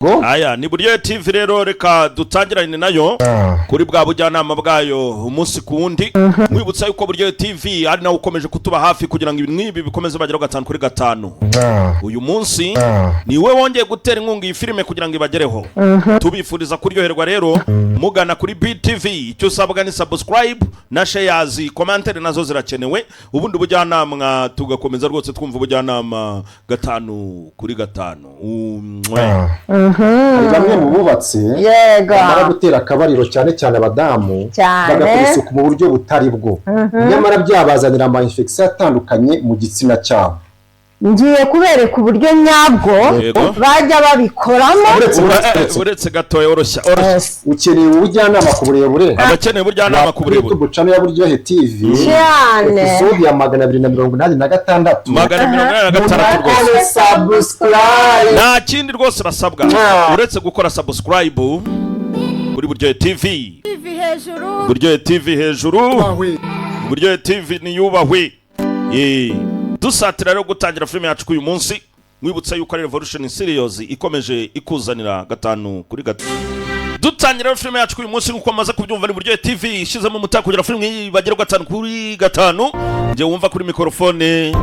Aya ni Buryohe TV rero, reka dutangirane nayo kuri bwa bujyanama bwayo umunsi ku wundi. Mwibutsa yuko Buryohe TV ari nawe ukomeje kutuba hafi kugira ngo ibintu nk'ibi bikomeze bageraho gatanu kuri gatanu. Uyu munsi niwe wongeye gutera inkunga iyi filime kugira ngo ibagereho. Tubifuriza kuryoherwa rero mugana kuri BTV. Icyo usabwa ni subscribe na shares, commentaire nazo zirakenewe. Ubundi bujyanama tugakomeza rwose twumva ubujyanama gatanu kuri gatanu. Umwe. Hari bamwe mu bubatse bamara gutera akabariro, cyane cyane abadamu, bagakora isuku mu buryo butari bwo, nyamara byabazanira ama infection atandukanye mu gitsina cyabo. Ngiye kubereka uburyo nyabwo bajya babikoramo. Uretse uretse Uretse gatoya, oroshya, oroshya. Ukeneye ubujyanama ku burebure? Abakeneye ubujyanama ku burebure. YouTube channel ya Buryohe TV, episode ya 286. 286 rwose. Mukore subscribe. Nta kindi rwose basabwa uretse gukora subscribe kuri Buryohe TV. TV hejuru. Buryohe TV hejuru, Buryohe TV niyubahwe. Dusatira rero gutangira filime yacu k'uyu munsi, mwibutsa yuko ari Revolution Series ikomeje ikuzanira gatanu kuri gatanu. Dutangira rero filime yacu k'uyu munsi, nk'uko maze kubyumva, ni Buryohe TV ishyizemo umutako kugira filime iyi bagere gatanu kuri gatanu. Njye wumva kuri mikorofone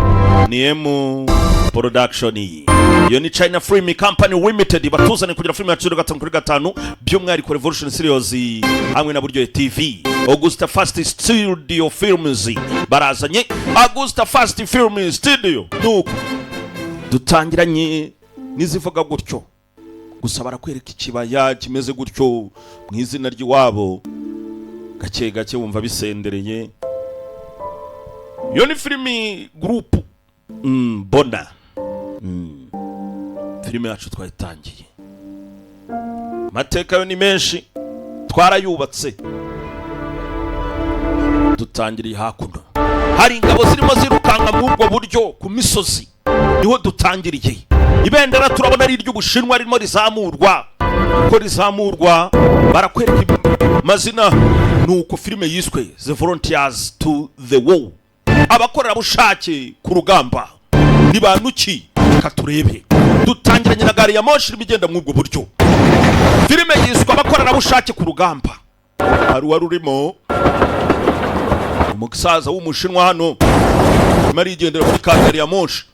ni M Production, iyo ni China Film Company Limited batuzane kugira filime yacu gatanu kuri gatanu, by'umwihariko Revolution Series hamwe na Buryohe TV. Augusta Fast Studio Films barazanye Augusta Fast Film Studio. Nuko dutangiranye n'izivuga gutyo gusa, barakwereka ikibaya kimeze gutyo mu izina ry'iwabo, gake gake wumva bisendereye. Iyo ni filimi group bona filime yacu twayitangiye. Amateka yo ni menshi, twarayubatse. Dutangiriye hakuno, hari ingabo zirimo zirukanka muri ubwo buryo ku misozi, niho dutangiriye. Ibendera turabona ari iry'Ubushinwa ririmo rizamurwa. Uko rizamurwa barakwereka amazina. Ni uko filime yiswe The Volunteers to the War, abakorerabushake ku rugamba. Ni bantu ki? Reka turebe. Dutangiranye na gari ya moshi irimo igenda muri ubwo buryo. Filime yiswe Abakorerabushake ku rugamba. Hari uwari urimo umusaza w'Umushinwa hano, arimo arigendera muri ka gari ya moshi.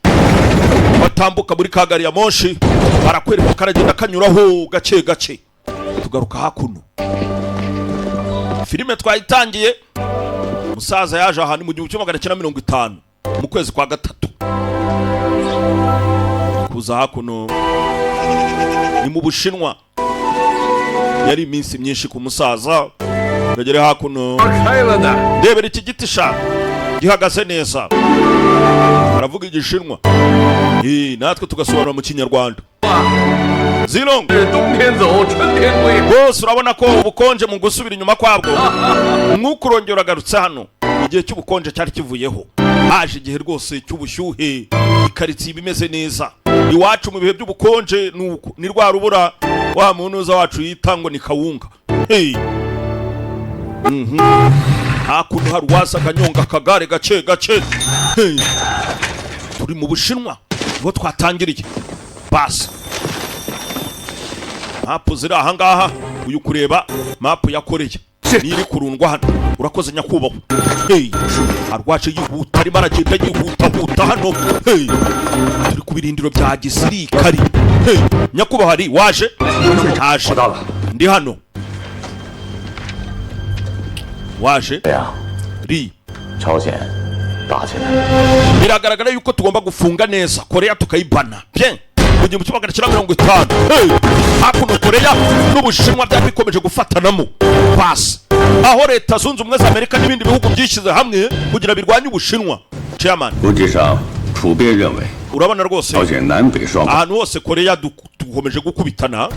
Batambuka muri ka gari ya moshi, barakwereka karagenda kanyuraho gake gake. Tugaruka hakuno, filime twayitangiye. Umusaza yaje ahantu mu 1950 mu kwezi kwa gatatu. Kuza hakuno ni mu Bushinwa, yari iminsi myinshi ku musaza. Bagere hakuno, ndebera iki giti sha, gihagaze neza. Baravuga Igishinwa, natwe tugasobanura mu Kinyarwanda. Zilong. 冬天走，春天归。 Rwose urabona ko ubukonje mu gusubira inyuma kwabwo, umwuka urongera uragarutse hano. Igihe cy'ubukonje cyari kivuyeho, haje igihe rwose cy'ubushyuhe, ikaritsiye iba imeze neza. Iwacu mu bihe by'ubukonje ni uku, ni rwa rubura wa muntu uza wacu yita ngo ni kawunga. Hey. Hakuno hari uwaza akanyonga akagare gake gake. Hey. Turi mu Bushinwa niho twatangiriye. Basi mapu ziri ahangaha, uyu kureba mapu ya Koreya niyo iri kurundwa hano. Urakoze nyakubahwa. Hey, arwaje yihuta, arimo aragenda yihuta hano. Hey, turi ku birindiro bya gisirikari. Hey, nyakubahwa, ari waje ntaje, ndi hano waje. 这样， Ri. 朝鲜打起来。 Biragaragara yuko tugomba gufunga neza Korea, tukayibana bien mu 1950. Hey! Hakuno Korea n'Ubushinwa byari bikomeje gufatanamo pasi, aho Leta Zunze Ubumwe za Amerika n'ibindi bihugu byishyize hamwe kugira birwanye Ubushinwa, chairman. 国际上普遍认为， Urabona rwose 朝鲜南北双方 ahantu hose Korea dukomeje gukubitana,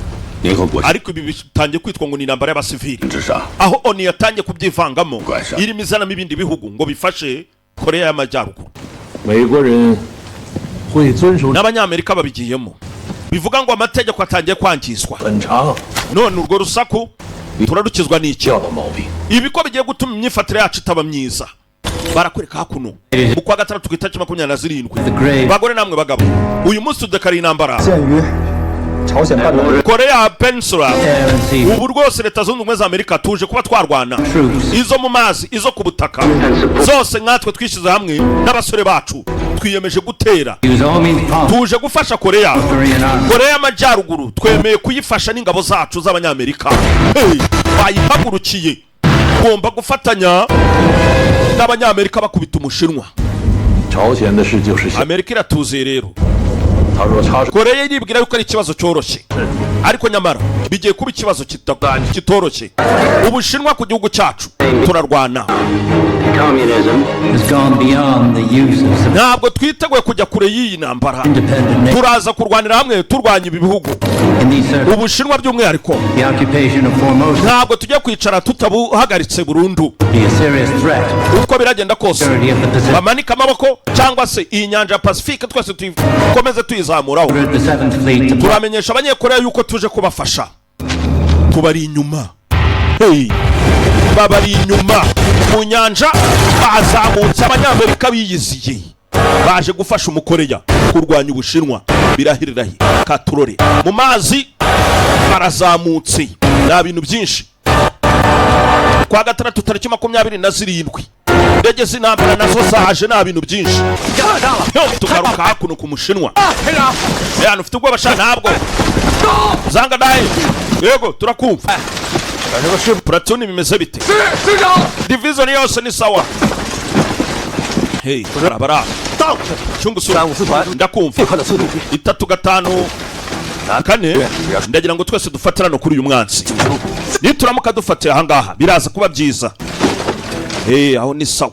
联合国 ariko ibi bitangiye kwitwa ngo ni intambara y'abasivili, 之上， aho ONU yatangiye kubyivangamo, Rwasha. irimo izanamo ibindi bihugu ngo bifashe Korea y'Amajyaruguru. 美国人会遵守 N'Abanyamerika babigiyemo, bivuga ngo amategeko atangiye kwangizwa. 很长 None urwo rusaku turarukizwa n'iki? 掉的毛病。 Ibi ko bigiye gutuma imyifatire yacu itaba myiza. Barakwereka hakuno mu kwa gatandatu ku itariki 27. Bagore namwe bagabo, uyu munsi tudekariye intambara. 鉴于朝鲜半岛 Korea Peninsula. Ubu rwose Leta Zunze Ubumwe za Amerika tuje kuba twarwana, izo mu mazi, izo ku butaka, zose. Nkatwe twishyize hamwe n'abasore bacu, twiyemeje gutera, tuje gufasha Korea, Korea y'Amajyaruguru. Twemeye kuyifasha n'ingabo zacu z'Abanyamerika. Hey, bayihagurukiye, ugomba gufatanya n'Abanyamerika bakubita Umushinwa. 朝鲜的事就是小。 Amerika iratuzuye rero. 他若插手 Koreya iribwira yuko ari ikibazo cyoroshye, ariko nyamara bigiye kuba ikibazo kitoroshye. Ubushinwa ku gihugu cyacu, turarwana. Communism has gone beyond the use of Ntabwo twiteguye kujya kure y'iyi ntambara. independent nations. Turaza kurwanira hamwe, turwanya ibi bihugu, In these circumstances, Ubushinwa by'umwihariko. the occupation of Formosa Ntabwo tujya kwicara tutabuhagaritse burundu. would be a serious threat Uko biragenda kose, security of the Pacific. bamanike amaboko, cyangwa se iyi nyanja ya Pacifique twese tuyikomeze tuyizamuraho. Ordered the Seventh Fleet to Turamenyesha Abanyekoreya yuko tuje kubafasha, tubari inyuma. Hey, babari inyuma mu nyanja, bazamutse. Abanyamerika biyiziye, baje gufasha Umukoreya kurwanya Ubushinwa. Birahirirahe katurore mu mazi, barazamutse, nta bintu byinshi. Kwa gatandatu tariki 27, indege z'intambara nazo zaje, nta bintu byinshi. Yo, tugaruka hakuno ku Mushinwa. Yani ufite ubwoba sha? Ntabwo zanga dayi. Yego, turakumva. Platoon bimeze bite? Division yose ni sawa. Hey, barabara cyungusu, ndakumva. 354, ndagira ngo twese dufatirane kuri uyu mwansi. Nituramuka dufatira ahangaha biraza kuba byiza. Hey, aho ni sawa,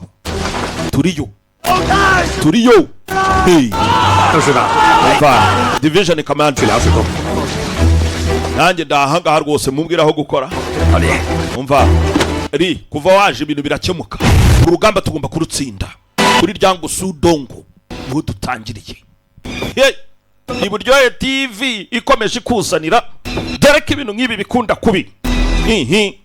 turiyo, turiyo. Hey, umva, division commander, nanjye ndahangaha rwose, mumbwira aho gukora. Umva ri, kuva waje ibintu birakemuka. Uru rugamba tugomba kurutsinda kuri ryango sudongo niho dutangiriye. Hey, ni Buryohe TV ikomeje ikuzanira, dore ko ibintu nk'ibi bikunda kubi. Ihi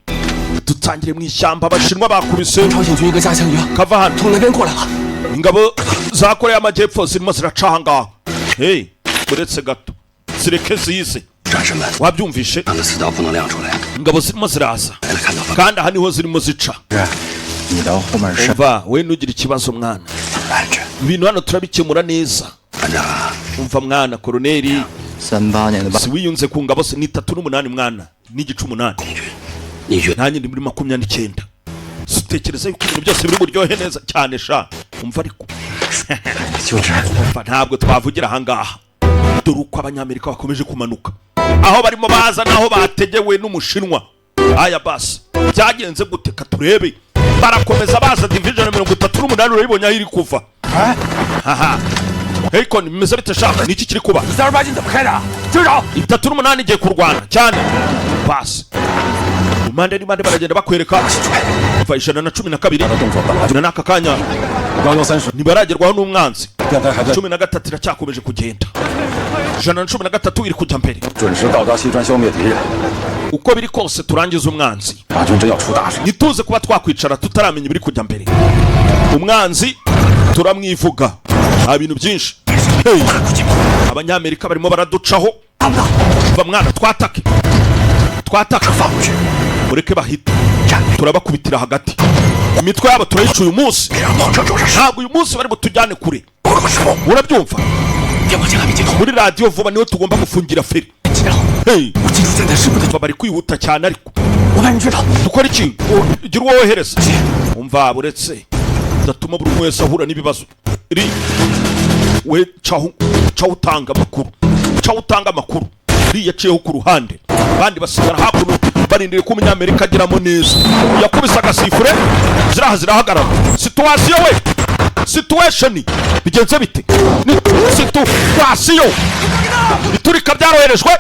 dutangire mu ishyamba, Abashinwa bakubise. 朝鲜军一个加强营 Kava hano. 从那边过来了。 Ingabo za Korea y'Amajyepfo zirimo ziraca ahangaha. Hey, uretse gato zireke zize. 战士们， Wabyumvishe? 俺的刺刀不能亮出来。 Ingabo zirimo ziraza, 来了，看到吧？ kandi aha niho zirimo zica. 你到后面是 Umva, we ntugire ikibazo mwana, 安全。 ibintu hano turabikemura neza. 班长， Umva mwana, koroneri. 38年的八 Si wiyunze ku ngabo se? Ni 38 mwana n'igice 8. 你觉得 Nanjye ndi muri 29. Utekereza yuko ibintu byose biri buryohe neza cyane sha? Umva ariko. 就这。 Umva, ntabwo twavugira ahangaha. Dore uko Abanyamerika bakomeje kumanuka, aho barimo baza n'aho bategewe n'Umushinwa. Aya basi, byagenze gute? Ka turebe, barakomeza baza. Division 38, urayibonye aho iri kuva. Haha, Heyikoni, bimeze bite sha? Ni iki kiri kuba? 38军怎么开的？军长， 38 igiye kurwana cyane. Basi, impande n'impande baragenda bakwereka. Kuva 112 na n'aka kanya 幺幺三十， ntibaragerwaho n'umwanzi. 电台还在 13 iracyakomeje kugenda, 113 iri kujya mbere. 准时到达西川，消灭敌人。 Uko biri kose turangize umwanzi. 大军真要出大事。 Ntituze kuba twakwicara tutaramenya ibiri kujya mbere. Umwanzi turamwivuga, nta bintu byinshi. Hey! Abanyamerika barimo baraducaho. Va mwana, twatake, twatake, mureke bahite, turabakubitira hagati, imitwe yabo turayica uyu munsi. Ntabwo uyu munsi bari butujyane kure, urabyumva? 电话线还没接通。 Muri radiyo vuba niho tugomba gufungira feri. Hey! 我记住现在是不对， Bari kwihuta cyane ariko. 我派人去找。 Dukora iki? Gira uwo wohereza. Umva, buretse udatuma buri umwe wese ahura n'ibibazo. Ri we, caho, caho utanga amakuru, caho utanga amakuru. Ri yaciyeho ku ruhande, abandi basigara hakuno barindiriye ko Umunyamerika ageramo neza. Yakubise agasifure, ziraha zirahagarara. Situation we, situation bigenze bite? Ni situation, iturika byaroherejwe,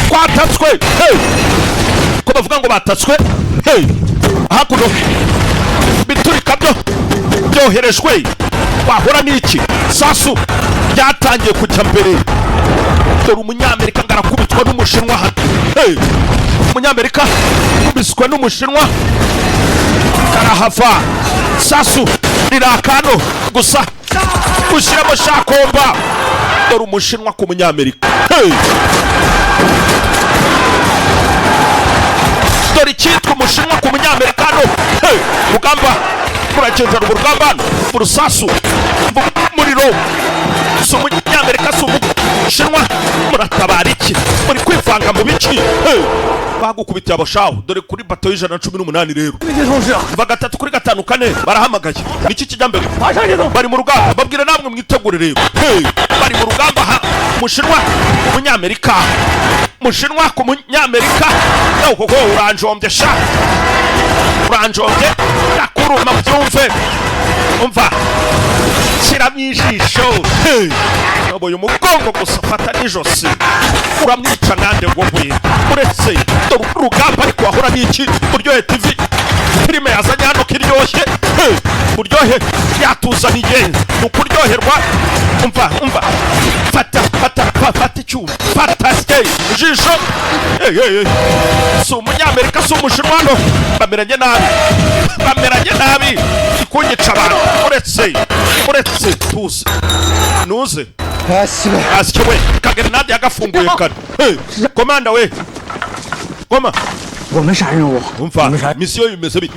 twatatswe. Hey! Ko bavuga ngo batatswe? Hey! Hakuno biturika byo byoherejwe, wahora n'iki? Sasu byatangiye kujya mbere. Dore Umunyamerika ngo arakubitwa n'Umushinwa hano. Hey! Umunyamerika kubiswe n'Umushinwa karahava. Sasu rirakano gusa gushyiramo shakomba. Dore Umushinwa ku Munyamerika. Hey! Dore icyitwa umushinwa ku munyamerikano. Hey, rugamba ruragendera urugamba hano, urusasu, umuriro. Si umunyamerika, si umushinwa, muratabara iki? Muri kwivanga mu biki? Hey, bagukubitiye abashahu. Dore kuri bato y'118 rero. 这些同事啊， Kuva gatatu kuri gatanu kane barahamagaye. Niki kijya mbere? 马上就走。 Bari mu rugamba, babwira namwe mwitegure rero. Hey, bari mu rugamba ha, umushinwa, umunyamerika, umushinwa ku munyamerika. Nawe koko uranjombye sha, uranjombye, ndakuruma byumve. Umva, shyiramo ijisho. Hey, naboye umugongo gusa, fata n'ijosi, uramwica nande wowe? Uretse dore urugamba ariko wahora n'iki? Buryohe TV filime yazanye hano kiryoshye. Hey, buryohe yatuzaniye ni ukuryoherwa. Umva, umva, fata, fata, fata icyuma, fata sike ijisho. Hey, hey, hey. Si umunyamerika, si umushinwa hano bameranye nabi, bameranye nabi, ikunyica abantu. Uretse, uretse, tuze nuze asike we, kagerenade yagafunguye kare. Hey, komanda we, koma. 我们啥任务？ Umva, misiyo bimeze bite?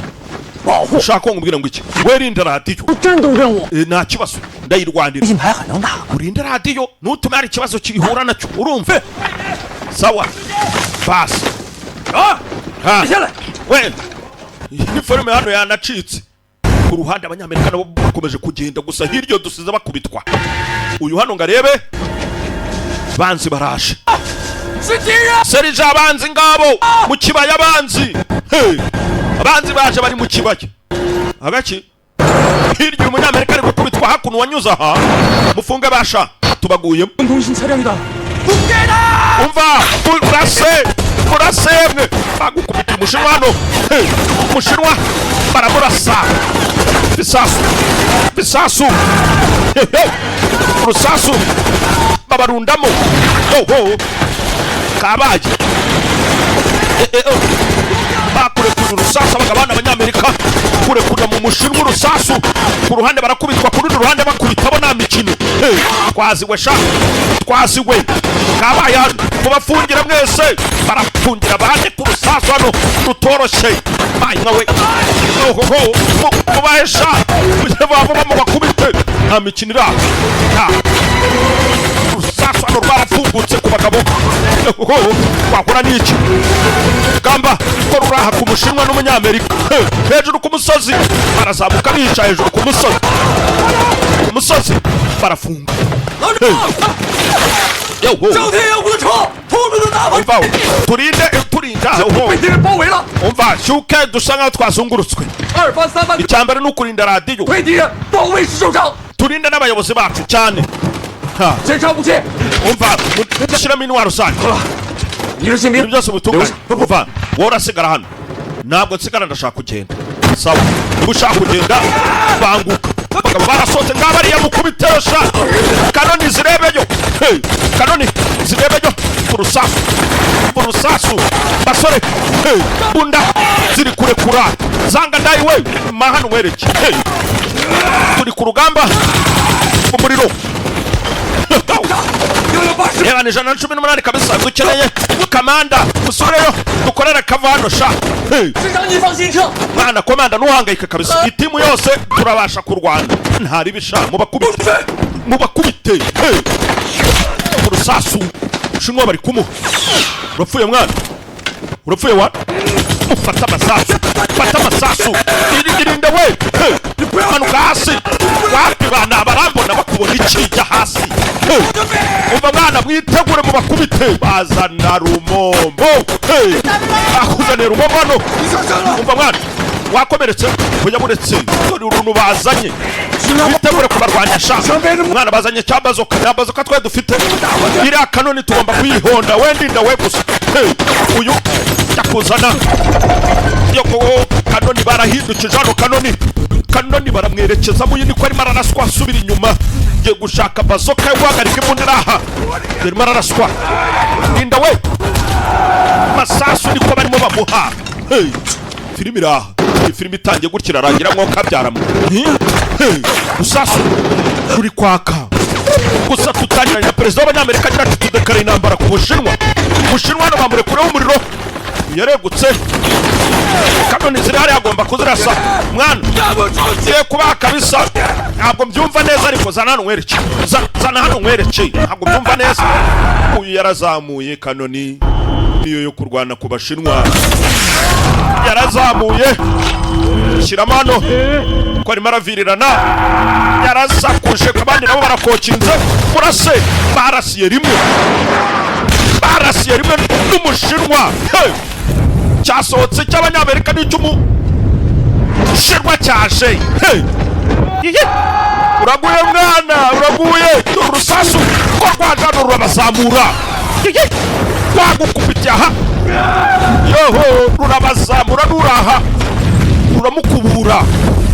保护 Ushaka ko nkubwira ngo iki? Werinde radiyo. 战斗任务。 Eh, nta kibazo, ndayirwanira. 金牌很能打， Urinde radiyo, ntutume hari ikibazo kihura nacyo, urumve? Sawa basi. 啊！ Ha. 下来， We, iniforume hano yanacitse ku ruhande. Abanyamerika nabo bakomeje kugenda gusa hirya dusize bakubitwa. Uyu hano ngo arebe, banzi baraje. 是敌人！ Serije, abanzi ngabo mu kibaya, abanzi. Hey! Abanzi baje, bari mu kibaya agaki hirya. Umunyamerika ari gukubitwa hakuno, wanyuze aha. Mufunge basha, tubaguyemo. 通信车辆的， Umva, urase, urase mwe. Bagukubita umushinwa hano. Hey! Umushinwa baramurasa bisasu, bisasu. Hey, hey! Urusasu babarundamo. Ho kabaye. Eh, eh, oh. Bakurekura urusasu abagabana abanyamerika kurekura mu mushinwa urusasu ku ruhande, barakubitwa ku rundi ruhande, bakubita bo nta mikino. Hey, twaziwe sha, twaziwe, kabaye hano. Mubafungira mwese, barafungira bande ku rusasu hano rutoroshye. Bayi nkawe ohoho, mubahe sha, mujye vuba mubakubite, nta mikino iri aho. Nta urusasu hano rwarafungutse ku bagabo. Ohoho, wakora n'iki? Gamba ko ruraha ku mushinwa n'umunyamerika. Hey, hejuru ku musozi barazamuka, bica hejuru ku musozi, ku musozi barafunga. Hey. Yo, ho. 张天阳，我的车，通通都打翻， Umva, turinde, turinda oho. 被敌人包围了。 Umva shyuke, dusa nkaho twazungurutswe. 二番、三番 Icya mbere ni ukurinda radiyo. 被敌人包围时受伤， Turinde n'abayobozi bacu cyane. Ha, 检查武器。 Umva, mushyiramo intwaro zanyu. 你是新 Ibintu 兵， byose bitunganye. Umva, wowe urasigara hano. Ntabwo nsigara, ndashaka kugenda. Sawa, niba ushaka kugenda banguka. Abagabo barasohotse ngaba ariya mukubitesha kanoni zirebeyo. Hey, kanoni zirebeyo urusasu, urusasu basore. Hey, bunda ziri kurekura zanga ndayi we, ma hano wereke. Hey, turi ku rugamba, umuriro. 幺幺八十， Reba, ni 118 kabisa dukeneye. Kamanda, musubireyo dukorere kavano sha. Hey. 师长你放心撤。 Mwana komanda, ntuhangayike kabisa, itimu yose turabasha kurwana, ntaribisha. Mubakubite, mubakubite. Hey. Urusasu shinwa bari kumuha. Urapfuye mwana, urapfuye wa. Mufate amasasu, fata amasasu. Irinde we. Hey. Manuka hasi. Wapi bana, barambona, bakubona ikijya hasi. Hey. Umva mwana, mwitegure mubakubite, bazana rumombo. Hey. Bakuzaniye rumombo hano. Umva mwana, wakomeretse? Oya, buretse, dore uruntu bazanye, bitegure kubarwanya sha mwana. Bazanye cya bazoka, nta bazoka twari dufite. Iriya kanoni tugomba kuyihonda. We ndinda we gusa. Hey, uyu yakuzana yo kanoni barahindukije hano, kanoni, kanoni baramwerekezamo. Uyu niko arimo araraswa, asubira inyuma, ngiye gushaka bazoka yo guhagarika imbunda iri aha. Arimo araraswa, ndinda we, masasu niko barimo bamuha. Hey, filime iri aha. Iyi filime itangiye gutya irarangira mwo kabyaramo. Hey, rusasu ruri kwaka. Gusa tutangiranye na perezida w'Abanyamerika agira ati tudekara intambara ku Bushinwa. Ubushinwa hano bamurekureho umuriro, yaregutse kanoni ziri hariya agomba kuzirasa. Mwana ngiye kubaha kabisa, ntabwo mbyumva neza, ariko zana hano nkwereke. Zana hano nkwereke, ntabwo mbyumva neza. Uyu yarazamuye kanoni niyo yo kurwana ku Bashinwa, yarazamuye shyiramo hano ko arimo aravirirana, yarasakuje, abandi nabo barakokinze. Murase, barasiye rimwe, barasiye rimwe n'Umushinwa. Hey! Cyasohotse cy'Abanyamerika n'icy'Umushinwa cyaje. Hey! Iye! Uraguye mwana, uraguye. Dore urusasu ko rwaje hano rurabazamura. Iye! Rwagukubitiye aha, yoho, rurabazamura, ruraha ruramukubura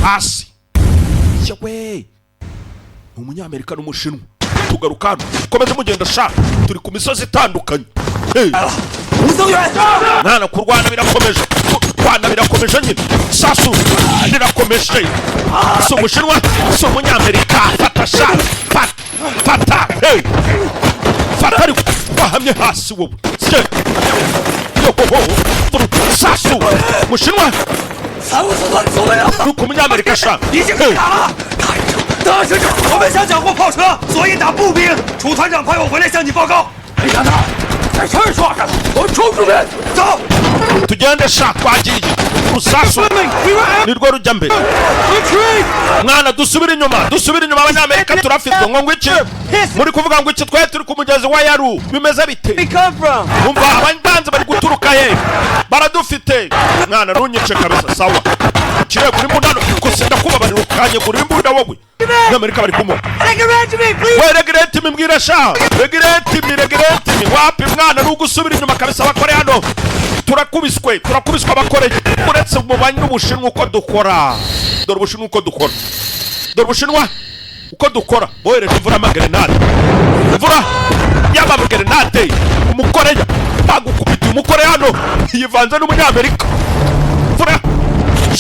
hasi. Yewe, ni Umunyamerika n'Umushinwa. Tugaruka hano, komeze mugenda sha, turi ku misozi itandukanye. Hey! 吴增援， Mwana, kurwana birakomeje, kurwana birakomeje nyine, sasu rirakomeje. Si Umushinwa, si Umunyamerika. Fata sha, fata, fata. Hey! Fata, ariko wahamye hasi wowe se. Yohoho, sasu Mushinwa. 三五四团走了， ku Munyamerika sha. 已经 Hey! 打了。大师长，我们想缴获炮车，所以打步兵。楚团长派我回来向你报告。没想到在这儿撞上了，我们冲出去，走。 Tugende sha, twagiye. Urusasu nirwo rujya mbere. Mwana, dusubire inyuma, dusubire inyuma, Abanyamerika turafitwe. Ngo iki muri kuvuga? Ngo iki? Twari turi ku mugezi wa Yaru, bimeze bite? Umva, abanzi bari guturuka he? Baradufite mwana, ntunyice kabisa. Sawa, kirego uri imbunda gusa, ndakubabarira ukanyegura imbunda wowe. Amerika bari kumuha we. Regulate me, mbwira sha, regulate me, regulate me. Wapi mwana, ni ugusubira inyuma kabisa. Abakore hano turakubiswe, turakubiswe abakore. Uretse mu n'Ubushinwa uko dukora, dore Ubushinwa uko dukora, dore Ubushinwa uko dukora. Bohereje imvura y'amagerenade, imvura y'amagerenade. Umukoreya bagukubitiye, umukore hano yivanze n'Umunyamerika, imvura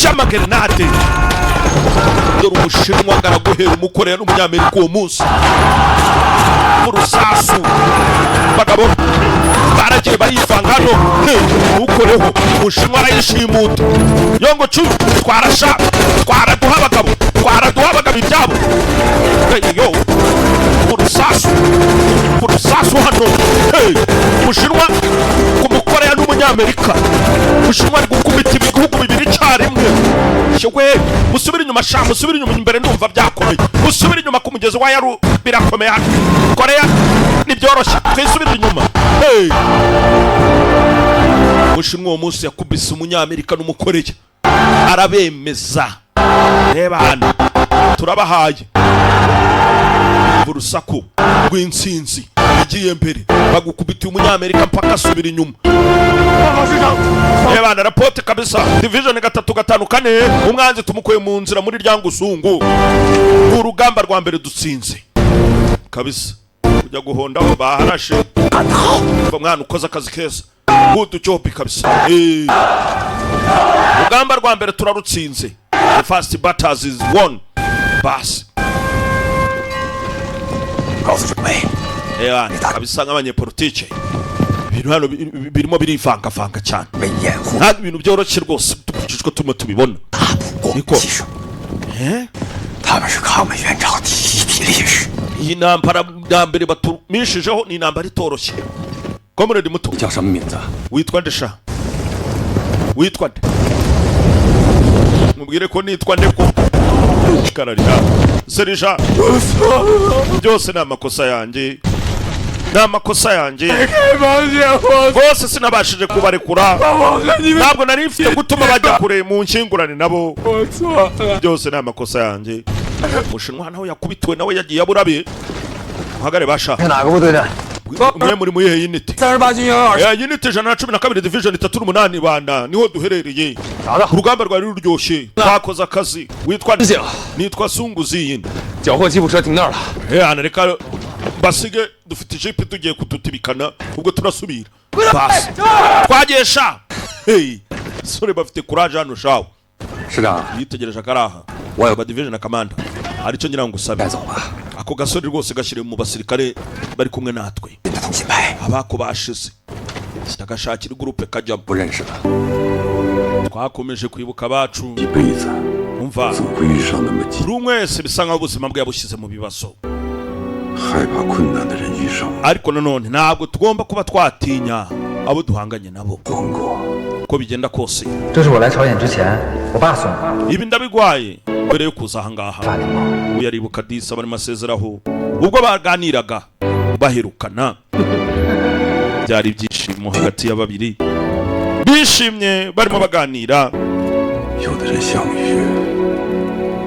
y'amagerenade. Dore Umushinwa ngaraguhera umukoreya n'Umunyamerika uwo munsi urusasu. Bagabo baragiye barivanga hano. Hey, ntukoreho. Umushinwa arayishimuta yongo cu. Twarasha, twaraduha abagabo, twaraduha abagabo ibyabo. Hey, yo, urusasu, urusasu hano. Hey, Umushinwa ku Mukoreya n'Umunyamerika. Umushinwa ari gukubita ibihugu bibiri icyarimwe. Yewe, musubire inyuma sha, musubire inyuma, imbere ndumva byakomeye. Musubire inyuma ku mugezi wa Yaru, birakomeye hano. Koreya ntibyoroshye, twisubire inyuma. Hey! Umushinwa uwo munsi yakubise Umunyamerika n'Umukoreya, arabemeza. Reba hano, turabahaye urusaku rw'intsinzi igiye mbere. Bagukubitiye Umunyamerika mpaka asubira inyuma. Reba na rapport kabisa, division 354, umwanzi tumukuye mu nzira muri ryangusungu. Urugamba rwa mbere dutsinze kabisa, kujya guhondaho baharashe. Umva mwana, ukoze akazi keza, good job kabisa. Urugamba rwa mbere turarutsinze, the first battles is won. Basi. 告诉准备， Ewa, kabisa nk'abanyepolitike ibintu hano birimo birivangavanga cyane. 为掩护 Ntabwo ibintu byoroshye rwose dukurikije uko turimo tubibona. 过 niko 其实他们是抗美援朝第一批烈士。 Iyi ntambara ya mbere batumishijeho ni intambara itoroshye, comrade muto. 叫什么名字？ Witwa nde sha? Witwa nde? Mubwire ko nitwa nde ko kararira. Serija, byose ni amakosa yanjye, ni amakosa yanjye rwose. Sinabashije kubarekura, ntabwo nari mfite gutuma bajya kure mu nkingurane nabo. Byose ni amakosa yanjye. Umushinwa nawe yakubitiwe, nawe yagiye aburabe. Muhagare basha. 是哪个部队的？ Mwe muri muyihe unit? 38军幺二 Ya unit 112, division 38 bana, niho duherereye. Urugamba rwari ruryoshye, twakoze akazi. Witwa nde? Nitwa Sunguzi yindi. 缴获吉普车停那儿了。 Yana, reka basige, dufite ijipe tugiye kudutibikana, ubwo turasubira. Basi twagiye sha. Hey, sore bafite courage hano shawe. 师长， Yitegereje akaraha Wa- ba division commander, aricyo ngira ngo usabe. 带走吧。Ako gasore rwose gashyire mu basirikare bari kumwe natwe. 的通信排， Abako bashize, ndagashakira groupe kajyamo. 不认识了， Twakomeje kwibuka abacu. 一辈子 Umva, 总会遇上那么几 buri umwe wese bisa nkaho ubuzima bwe yabushyize mu bibazo. 害怕困难的人遇上 Ariko nanone ntabwo tugomba kuba twatinya abo duhanganye nabo, 黄国。 uko bigenda kose. 这是我来朝鲜之前，我爸送的 Ibi ndabigwaye mbere yo kuza ahangaha. 法灵包。 Uyu aribuka disi barimo asezeraho ubwo baganiraga baherukana, byari ibyishimo hagati ya babiri, bishimye barimo baganira. 有的人相遇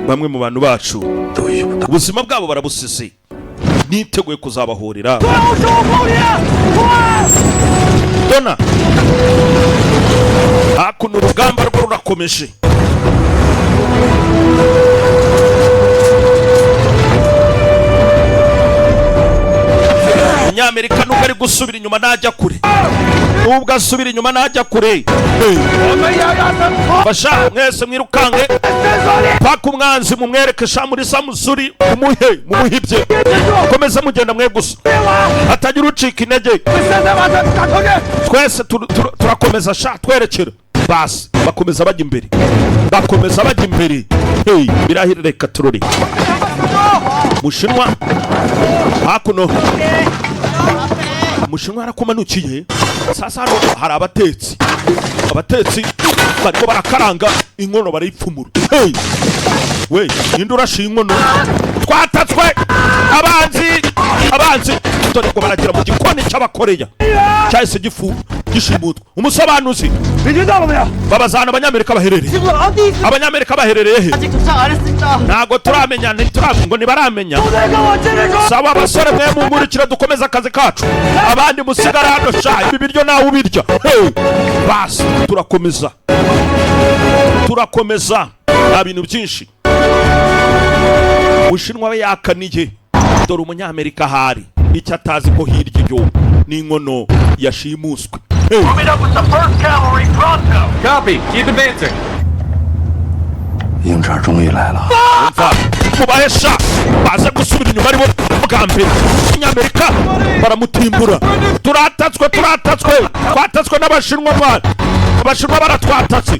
Bamwe mu bantu bacu 都遇不到。 ubuzima bwabo barabusize, niteguye kuzabahurira. Dona hakuno urugamba rwo rurakomeje. Umunyamerika nubwo ari gusubira inyuma ntajya kure, nubwo asubira inyuma ntajya kure. Fasha mwese mwirukanke paka umwanzi mumwereke sha muri samusuri, mumuhe mumuhibye, komeza mugenda mwe gusa hatagira ucika intege. Twese turakomeza sha twerekera basi. Bakomeza bajya imbere, bakomeza bajya imbere. Hey, birahira reka turore. Mushinwa hakuno, umushinwa yarakumanukiye. Sasa hano hari abatetsi, abatetsi bariko barakaranga inkono, barayipfumura. Hey! We ninde urashiye inkono? Twatatswe, abanzi, abanzi! Dore ngo baragira mu gikoni cy'abakoreya cyahise gifu gishimutwa. Umusobanuzi babazana abanyamerika baherereye, abanyamerika baherereye he? Ntabwo turamenya, ntituramenya ngo ntibaramenya. Sawa abasore mwe mumurikira dukomeze akazi kacu, abandi musigara hano sha, ibi biryo nawe ubirya. Hey! Basi turakomeza, turakomeza, nta bintu byinshi. Mushinwa we yakaniye. Dore umunyamerika ahari icyo atazi ko hirya iyo n'inkono yashimuswe. Hey! Copy. Keep advancing. 鹰爪终于来了， Umva, mubahesha baze gusubira inyuma aribo bwa mbere. Umunyamerika baramutimbura. Turatatswe, turatatswe, twatatswe n'abashinwa mwana, abashinwa baratwatatse.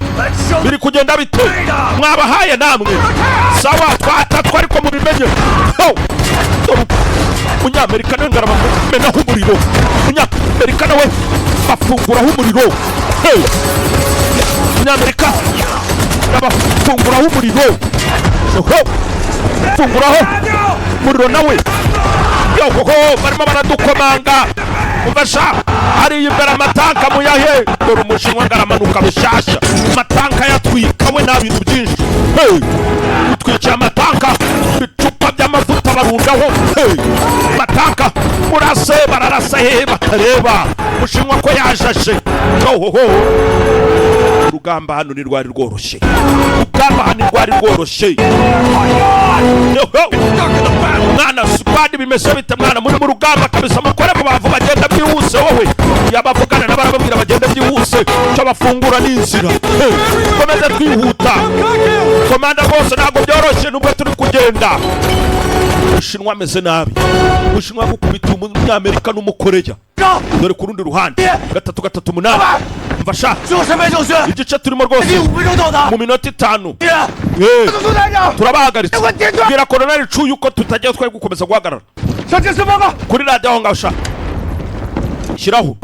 Biri kugenda bite? Mwabahaye namwe. Sawa, twatatswe ariko mubimenye. Ho! Dore umunyamerika nawe ngarabamenaho umuriro, umunyamerika nawe bafunguraho umuriro. Hey! Umunyamerika abafunguraho umuriro. Ho! Funguraho umuriro nawe. Yohoho, barimo baradukomanga. Umva sha, hariya imbere amatanka muyahe. Dore umushinwa ngaramanuka bushyashya, amatanka yatwika we nta bintu byinshi. Hey! Utwikiye amatanka, ibicupa by'amavuta barundaho. Hey! Amatanka murase, bararasa hehe batareba umushinwa ko yajashe? Yohoho, urugamba hano ntirwari rworoshye, urugamba hano ntirwari rworoshye. Yoho! Mwana squad, bimeze bite mwana? Muri mu rugamba kabisa, mukore mu bavu bagenda byihuse. Wowe yabavugana n'abarababwira bagenda byihuse, cyo bafungura n'inzira. Hey! Komeze twihuta komanda, rwose ntabwo byoroshye nubwo turi kugenda. Umushinwa ameze nabi, umushinwa gukubita umunyamerika n'umukoreya. Dore ku rundi ruhande 3 3 8. Mva sha, 就是没就学， igice turimo rwose 5分钟到达。 mu minota 5. Eh, turabahagaritse. Bwira koloneli Cu yuko tutajya twari gukomeza guhagarara. 向指示报告， Kuri radiyo aho ngaho sha, shyiraho.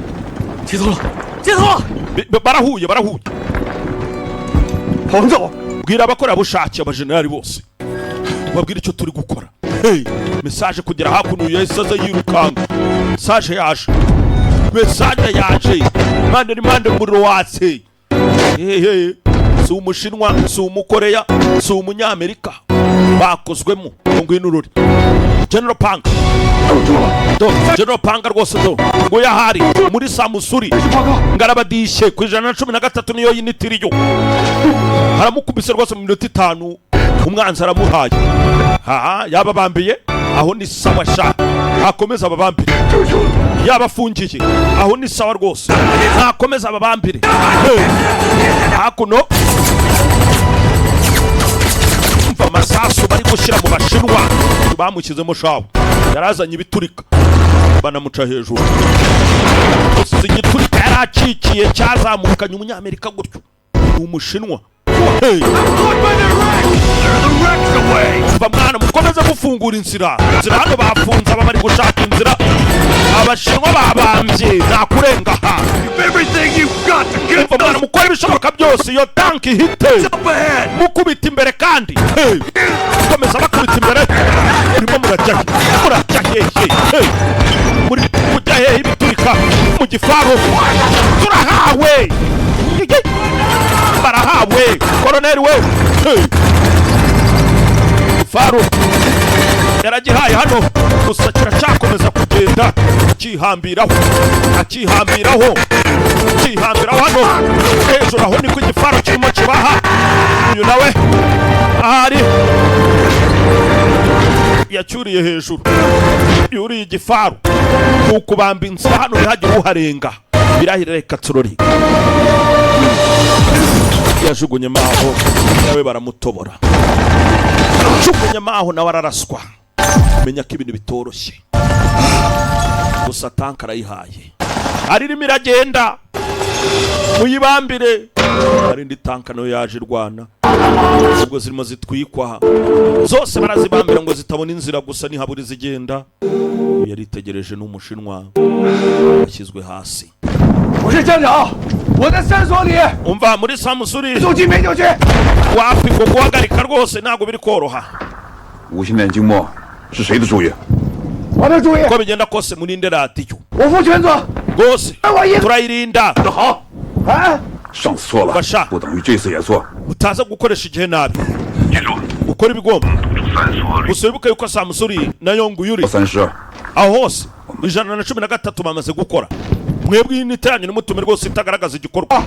接通了，接通了。 Barahuye, barahuye. 彭总， Bwira abakorerabushake, abajenerali bose, babwire icyo turi gukora. Hey, message kugera hakuno yahise aza yirukanka. Message yaje, message yaje impande n'impande, umuriro watse. Hehe, si umushinwa, si umukoreya, si umunyamerika bakozwemo. Ngo ngwino urore General Pang. Do General Pang rwose, do ngo yahari muri Samusuri ngarabadishe ku 113, niyo yinitiriyo. Aramukubise rwose mu minota 5, umwanzi aramuhaye. Haha, yababambiye aho ni sawa sha, akomeza ababambire. Yabafungiye aho ni sawa rwose, ntakomeza ababambire. Hey! Hakuno Umva amasasu bari gushyira mu Bashinwa. Bamushyizemo shawo, yarazanye ibiturika, banamuca hejuru. Gusa igiturika yari acikiye cyazamukanye Umunyamerika gutyo, ni Umushinwa. Hey! Umva mwana, mukomeze gufungura inzira. Inzira hano bafunze, aba bari gushaka inzira. Abashinwa babambye, nta kurenga aha. Umva mwana, mukora ibishoboka byose iyo tanki ihite, mukubita imbere kandi. Hey! Komeza bakubita imbere. Murimo murajya he? Murajya hehe? Hey! Muri kujya hehe? Ibiturika mu gifaru turahawe. Yeye! Barahawe koroneri we. Hey! Faru yaragihaye hano, gusa kiracyakomeza kugenda cyihambiraho, akihambiraho, cyihambiraho hano hejuru. Aho niko igifaru kirimo kibaha. Uyu nawe ahari yacyuriye hejuru, yuriye igifaru ni ukubamba inzira hano, ntihagire uharenga. Birahira, reka turori. Yajugunyemo aho, nawe baramutobora. Jugunyemo aho, nawe araraswa. Menya ko ibintu bitoroshye. Gusa tanka arayihaye, aririmo iragenda, muyibambire. Hari indi tanka nayo yaje irwana, ubwo zirimo zitwikwa zose, barazibambira ngo zitabona inzira. Gusa ntihabura izigenda. Uyu yaritegereje, n'Umushinwa yashyizwe hasi. 我是站长，我在三所里。 Umva, muri Samusuri 手机没丢去。 Wapi, ngo guhagarika rwose ntabwo biri koroha. 无线电静默是谁的主意？ 我的主意。 Uko bigenda kose murinde radiyo. 我负全责。 Rwose turayirinda. 好，哎， 上次错了 basha， 不等于这次也错。 Utaza gukoresha igihe nabi, ukora ibigomba. Gusa wibuke yuko Samusuri na Yonguyuri 三十， aho hose 113 bamaze gukora. Mwebwe iyi niteranyo nimutume rwose itagaragaza igikorwa.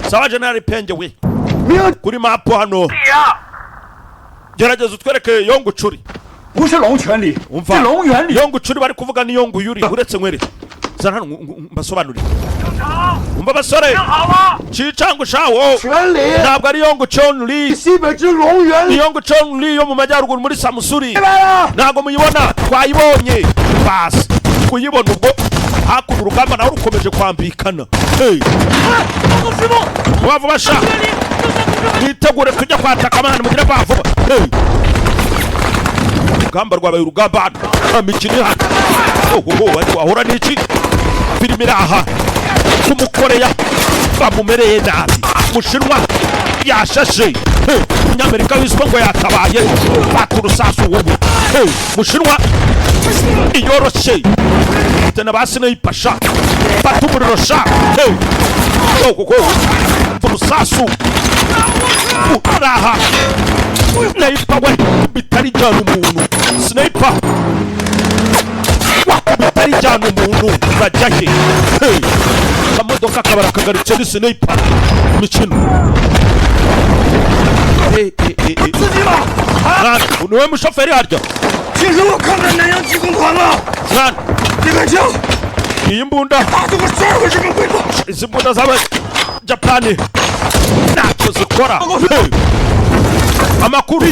Sawa General Penge we, kuri mapu hano gerageza utwereke Yongucuri. 不是龙泉里， Umva, 是龙源里。 Yongucuri bari kuvuga ni Yonguyuri. Uretse nkwereke, zana hano mbasobanurire. Umva basore, cicangu shawo. 全里， Ntabwo ari Yongucuri, 西北之龙源 ni 里。 Yongucuri yo mu majyaruguru muri Samusuri. 来了， Ntabwo muyibona, twayibonye basi kuyibona. Ubwo hakuno urugamba nawe rukomeje kwambikana. Hey! Vuba vuba sha, mwitegure tujya kwataka amana, mugire vuba vuba. Hey! Urugamba rwabaye urugamba hano, nta mikino ihari. Ohoho, ariko wahura n'iki? Filime iri aha k'Umukoreya bamumereye nabi, Mushinwa yashashe. Hey! Umunyamerika wiswe ngo yatabaye, fata urusasu wowe. Hey! Mushinwa iyoroshye tena ba sniper sha, fata umuriro sha. Hey! Ohoho, urusasu araha. Sniper we, bitarijyana umuntu. Sniper wakubitarijyana umuntu, bajya he? Hey! Akamodoka kabara kagaritse, ni sniper imikino. Hey, hey, hey, hey. 司机吗？ Mwana, niwe mushoferi harya? 听说过抗战南洋机工团吗？ Mwana, 这杆枪 iyi mbunda 打死过12个日本鬼子。 Izi mbunda z'Abajapani ntacyo zikora. Hey! Amakuru,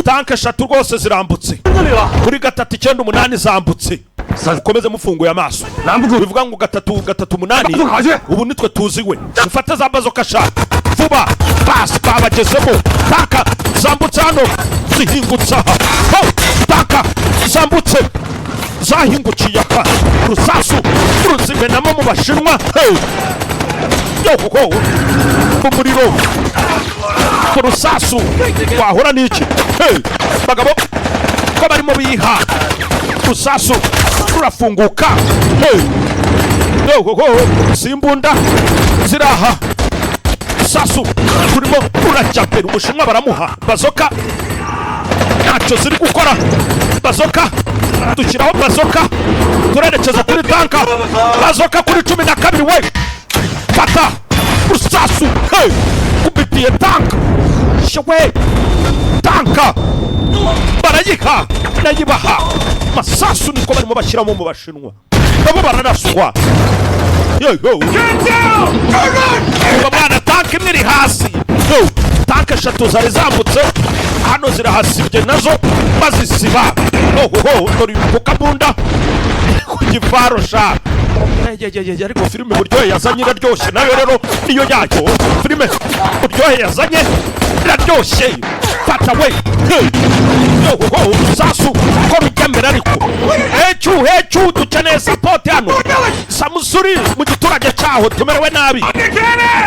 tanke eshatu rwose zirambutse 这里了， kuri 398 zambutse. Mukomeze mufunguye amaso. 拦不住， Bivuga ngo 338 bazooka去。 Ubu nitwe tuziwe, mufate za bazooka sha vuba. Basi babagezemo, tanka zambutse hano, zihingutse aha. Ho! Tanka zambutse, zahingukiye aha, urusasu ruzimenamo mu Bashinwa. Hey! Yo ho, umuriro ku rusasu, wahura n'iki? Hey! Bagabo ko barimo biha, urusasu rurafunguka. Hey! Yo ho ho, simbunda ziraha, sasu turimo rurajya mbere. Umushinwa baramuha bazooka, ntacyo ziri gukora bazooka. Dushyiraho bazooka, turerekeza kuri tanka. Bazooka kuri 12 we, fata urusasu. Hey! Kubitiye tanka shewe, tanka barayiha, nayibaha masasu. Niko barimo bashyiramo mu Bashinwa, nabo bararaswa. Yo yo, uwo mwana, tanka imwe iri hasi. Yo, tanka eshatu zari zambutse. Kano zirahasibye nazo bazisiba. Ohoho, dore kukabunda ku gifaro sha. Yeyeyeye, ariko filime Buryohe yazanye iraryoshye nayo rero niyo yayo. Filime Buryohe yazanye iraryoshye. Fata we. Ohoho, sasu ko rujya ariko. Hecu hecu, dukeneye support hano. Samusuri mu giturage cyaho tumerewe nabi.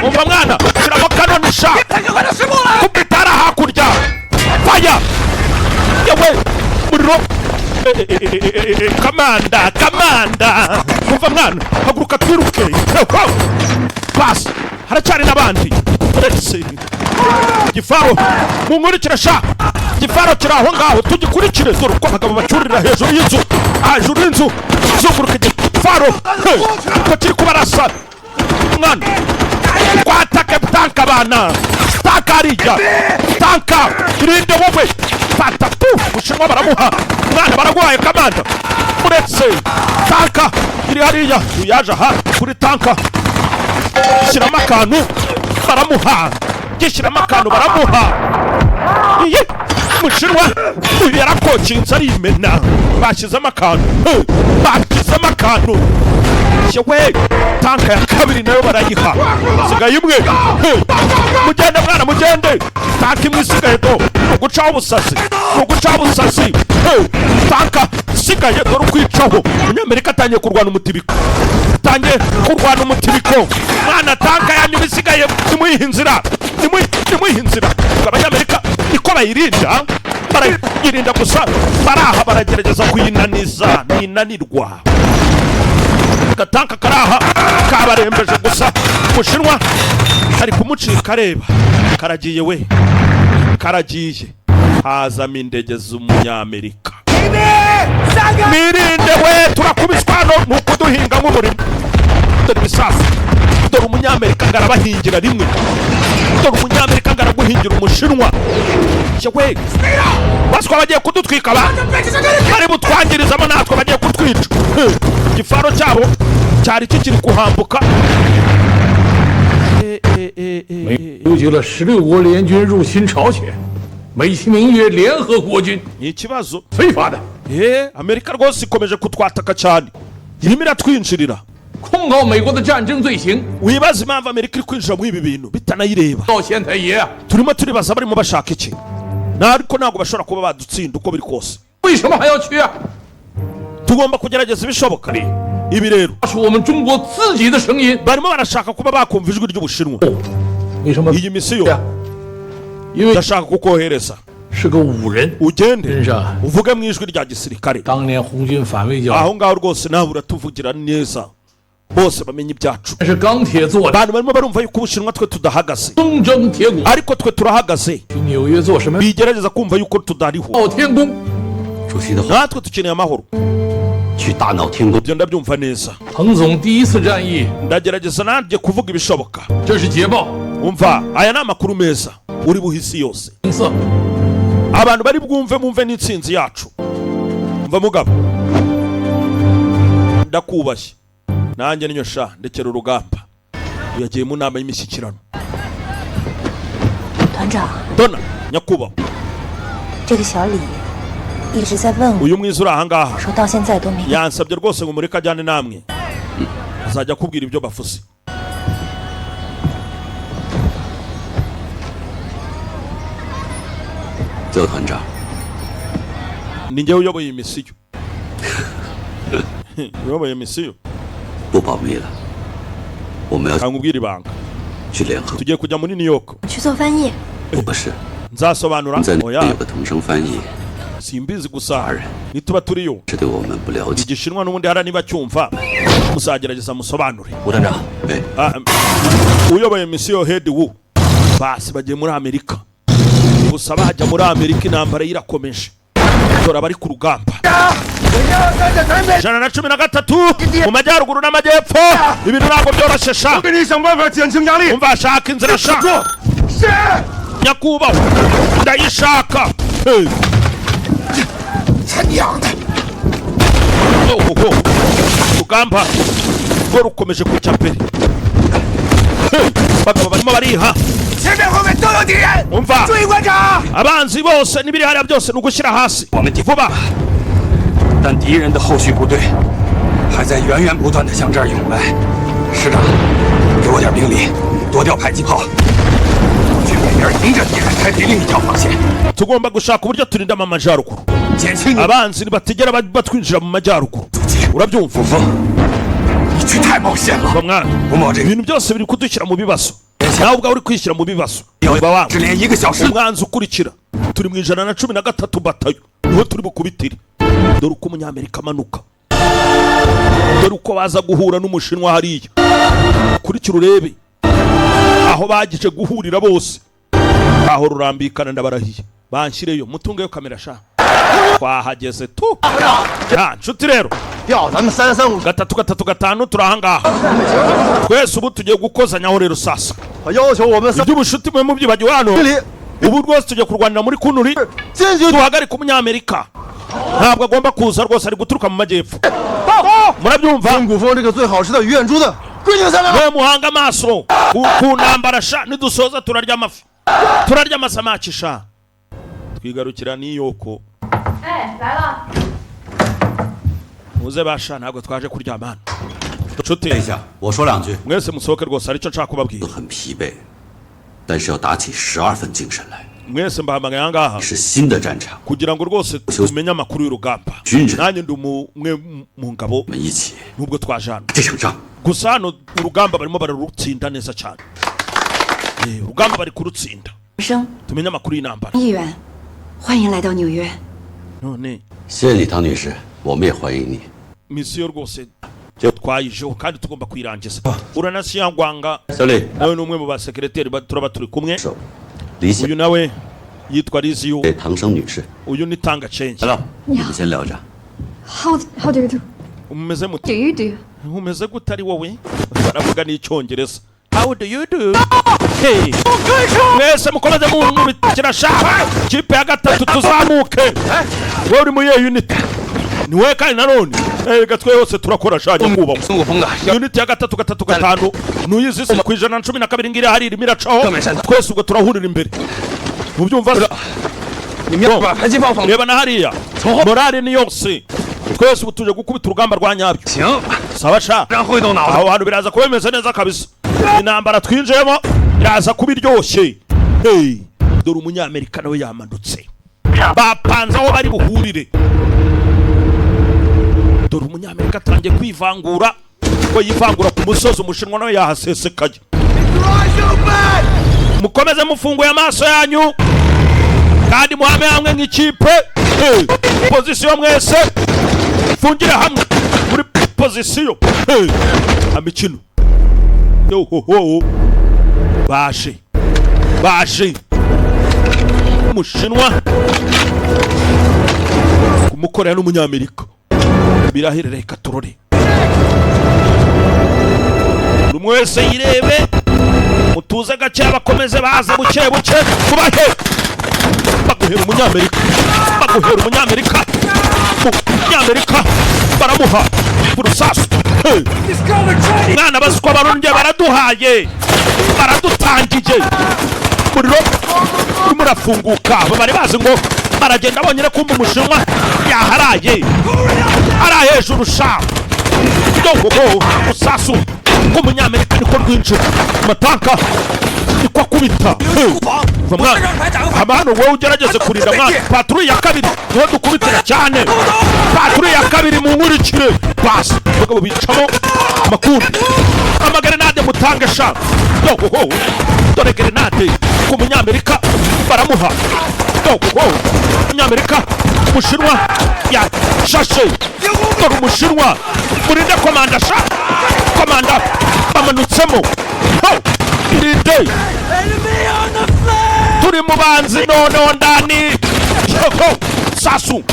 Umva mwana, shyiramo kanoni sha. Kubitara hakurya. Fire. Yewe, muriro. Kamanda, kamanda. Umva mwana, haguruka twiruke. Bas, haracyari n'abandi. Uretse gifaro, munkurikire sha. Gifaro kiri aho ngaho, tugikurikire. Dore uko abagabo bacurira hejuru y'inzu. Hejuru y'inzu, zunguruka igifaro. Ko kiri kubarasa. Mwana, kwatake tanka bana. Tanka arija. Tanka, irinde wowe. Fata tu, Mushinwa baramuha. Mwana baraguhaye kamanda. Uretse tanka iri hariya, uyaje aha kuri tanka. Shyiramo akantu baramuha. Gishyiramo akantu baramuha. Iye, Mushinwa uyu yarakokinze arimena. Bashyizemo akantu. Bashyizemo akantu. Yewe, tanka ya kabiri nayo barayiha. Sigaye imwe. Mugende mwana, mugende. Tanka imwe isigaye do. Ugucaho ubusasi. Ugucaho ubusasi. Tanka isigaye dore ukwicaho. Umunyamerika atangiye kurwana umutibiko. Atangiye kurwana umutibiko. Mwana, tanka yanyu isigaye nimuyihe inzira. Nimuyihe inzira. Abanyamerika niko bayirinda. Barayirinda gusa baraha baragerageza kuyinaniza. Ninanirwa. Gatanka karaha kabarembeje gusa. Mushinwa kari kumucika areba. Karagiye we. Karagiye. Hazamo indege z'umunyamerika. Mirinde we, turakubiswa hano nukuduhinga nk'umurimo. Dore ibisasu. Dore umunyamerika ngarabahingira rimwe. Dore umunyamerika ngaraguhingira umushinwa. Yewe, baswa bagiye kudutwika ba. Bari butwangirizamo natwe bagiye kutwica. Igifaro cyabo cyari kikiri kuhambuka. 纠集了16国联军入侵朝鲜，美其名曰联合国军。 Ni ikibazo. 非法的。 Amerika rwose ikomeje kutwataka cyane. Irimo iratwinjirira. 控告美国的战争罪行。 Wibaza impamvu Amerika iri kwinjira muri ibi bintu bitanayireba. 到县太爷。 Turimo turibaza barimo bashaka iki. Ariko ntabwo bashobora kuba badutsinda uko biri kose. 为什么还要去啊？ Tugomba kugerageza ibishoboka. Ibi rero barimo barashaka kuba bakumva ijwi ry'Ubushinwa. Iyi misiyo ndashaka kukohereza ugende uvuge mu ijwi rya gisirikare. Aho ngaho rwose nawe uratuvugira neza, bose bamenye ibyacu. Abantu barimo barumva yuko Ubushinwa twe tudahagaze, ariko twe turahagaze. Bigerageza kumva yuko tudariho. Natwe dukeneye amahoro. Ibyo ndabyumva neza. Ndagerageza nanjye kuvuga ibishoboka. Umva, aya ni amakuru meza uri buhisi yose. Abantu bari bwumve mumve n'intsinzi yacu. Umva mugabo, ndakubashye nanjye niyo sha ndekera urugamba. Yagiye mu nama y'imishyikirano. Dona nyakubahwa, uyu mwiza uri aha ngaha yansabye rwose ngo mureke ajyane namwe, azajya akubwira ibyo bavuze. Ni njyewe uyoboye misiyo. Uyoboye misiyo. Nkubwira ibanga. Tugiye kujya muri New York. Nzasobanura. Oya. Simbizi gusa nituba turiyo igishinwa n'ubundi hara niba cyumva muzagerageza musobanure. Uyoboye misiyo head wu basi bagiye muri Amerika. Gusa bajya muri Amerika intambara irakomeje. Dore abari ku rugamba 113 mu majyaruguru n'amajyepfo. Ibintu ntabwo byoroshye sha. Umva shaka inzira sha. Nyakubahwa ndayishaka. Urugamba rwo rukomeje kujya mbere. Bagabo barimo bariha 前面后面都有敌人， Umva, 注意观察。 abanzi bose n'ibiri hariya byose ni ugushyira hasi vuba. 但敌人的后续部队还在源源不断的向这儿涌来。师长，给我点兵力，多调迫击炮，去北边迎着敌人，开辟另一条防线， Tugomba gushaka uburyo turindamo amajyaruguru. 减轻你 Abanzi ntibatigera batwinjira mu majyaruguru, urabyumva? 楚风，你去太冒险了。 Umva mwana, 不冒这个 ibintu byose biri kudushyira mu bibazo, nawe ubwawe uri kwishyira mu bibazo. Umva wangu, 只连一个小时 umwanzi ukurikira turi mu 113 batayo, niho turi bukubitire. Dore uko umunyamerika amanuka, dore uko baza guhura n'umushinwa hariya. Kurikira urebe aho bagije guhurira bose, aho rurambikana. Ndabarahiye, banshyireyo mutungeyo kamera sha, twahageze tu. Ya nshuti rero, 调咱们335， 3 3 5 turi ahangaha twese, ubu tugiye gukozanyaho rero sasa. 要求我们三 Iby'ubushuti mwe mubyibagiwe hano. 里 Ubu rwose tugiye kurwanira muri Kunuri, 坚决 duhagarike umunyamerika, ntabwo agomba kuza rwose, ari guturuka mu majyepfo, murabyumva? 古风这个最好吃的鱼眼珠子规定300。 Mwe muhanga amaso ku ntambara sha, nidusoza turarya amafi, turarya amasamaki sha. Twigarukira n'iyoko. 哎，来了。 Muze basha, ntabwo twaje kuryama hano nshuti. 等一下，我说两句。 Mwese musohoke rwose, hari icyo nshaka kubabwira. 很疲惫，但是要打起12分精神来。 Mwese mbahamagaye aha ngaha 是新的战场， kugira ngo rwose tumenye amakuru y'urugamba. Jinja. Nanjye ndi umwe mu ngabo, 我们一起 nubwo twaje hano 这场仗。 gusa hano urugamba barimo bararutsinda neza cyane. Urugamba bari kurutsinda. 生 Tumenye amakuru y'intambara. 议员，欢迎来到纽约。 None 谢谢你，唐女士，我们也欢迎你。 misiyo rwose twayijeho kandi tugomba kuyirangiza. Uranasiyangwanga 小李， nawe ni umwe mu basekereteri turaba turi kumwe. 李想 Uyu nawe yitwa Liziyo, 唐生女士， uyu ni Tanga Change. 来了，你们先聊着。 How do you do? Umeze mute? Do you do? Umeze gute ari wowe? Baravuga n'icyongereza, how do you do? Hey, mwese mukomeze munkubitira sha. Kipe ya gatatu tuzamuke. Wowe uri muri iyo unit ni wowe kandi nanone. Reka twe hose turakora sha nyakubahwa. 孙悟空的 Unit ya 3 3 5 nuyizi se ku 112 ngira hari irimo iracaho. Twese ubwo turahurira imbere, mubyumva se? 你们要把迫击炮放。 Reba na hariya, morale ni yose, twese ubu tuje gukubita urugamba rwa nyabyo. 行， Sawa sha, 让会动脑子。 aho hantu biraza kuba bimeze neza kabisa, intambara twinjiyemo iraza kuba iryoshye. Hey, dore umunyamerika nawe yamanutse, bapanze aho bari buhurire. Dore umunyamerika atangiye kwivangura, ko yivangura ku musozi, umushinwa nawe yahasesekaye. Mukomeze mufunguye amaso yanyu kandi muhame hamwe nk'ikipe. Hey, pozisiyo mwese fungire hamwe muri pozisiyo. Hey, amikino yohoho, baje baje umushinwa kumukorera n'umunyamerika birahire. Reka turore, buri umwe wese yirebe, mutuze gake, bakomeze baze buke buke. Kubahe baguhera umunyamerika, baguhera umunyamerika, umunyamerika baramuha urusasu. Hey! Mwana baswa barongeye baraduhaye, baradutangiye umuriro urimo urafunguka. Aba bari bazi ngo baragenda bonyine, kumva umushinwa yaharaye ari hejuru sha. Yohoho, urusasu rw'umunyamerika niko rwinjira, amatanka niko akubita. Hey! Va mwana, hama hano wowe ugerageze kurinda mwana. Patrouille ya kabiri niho dukubitira cyane, patrouille ya kabiri mu nkurikire basi. Abagabo bicamo amakundi, amagerenade mutange sha. Yohoho, dore gerenade ku munyamerika baramuha. Yohoho, umunyamerika, umushinwa yashashe. Dore umushinwa, murinde komanda sha, komanda bamanutsemo. Ho, irinde, turi mu banzi noneho ndani. Yoho, sasu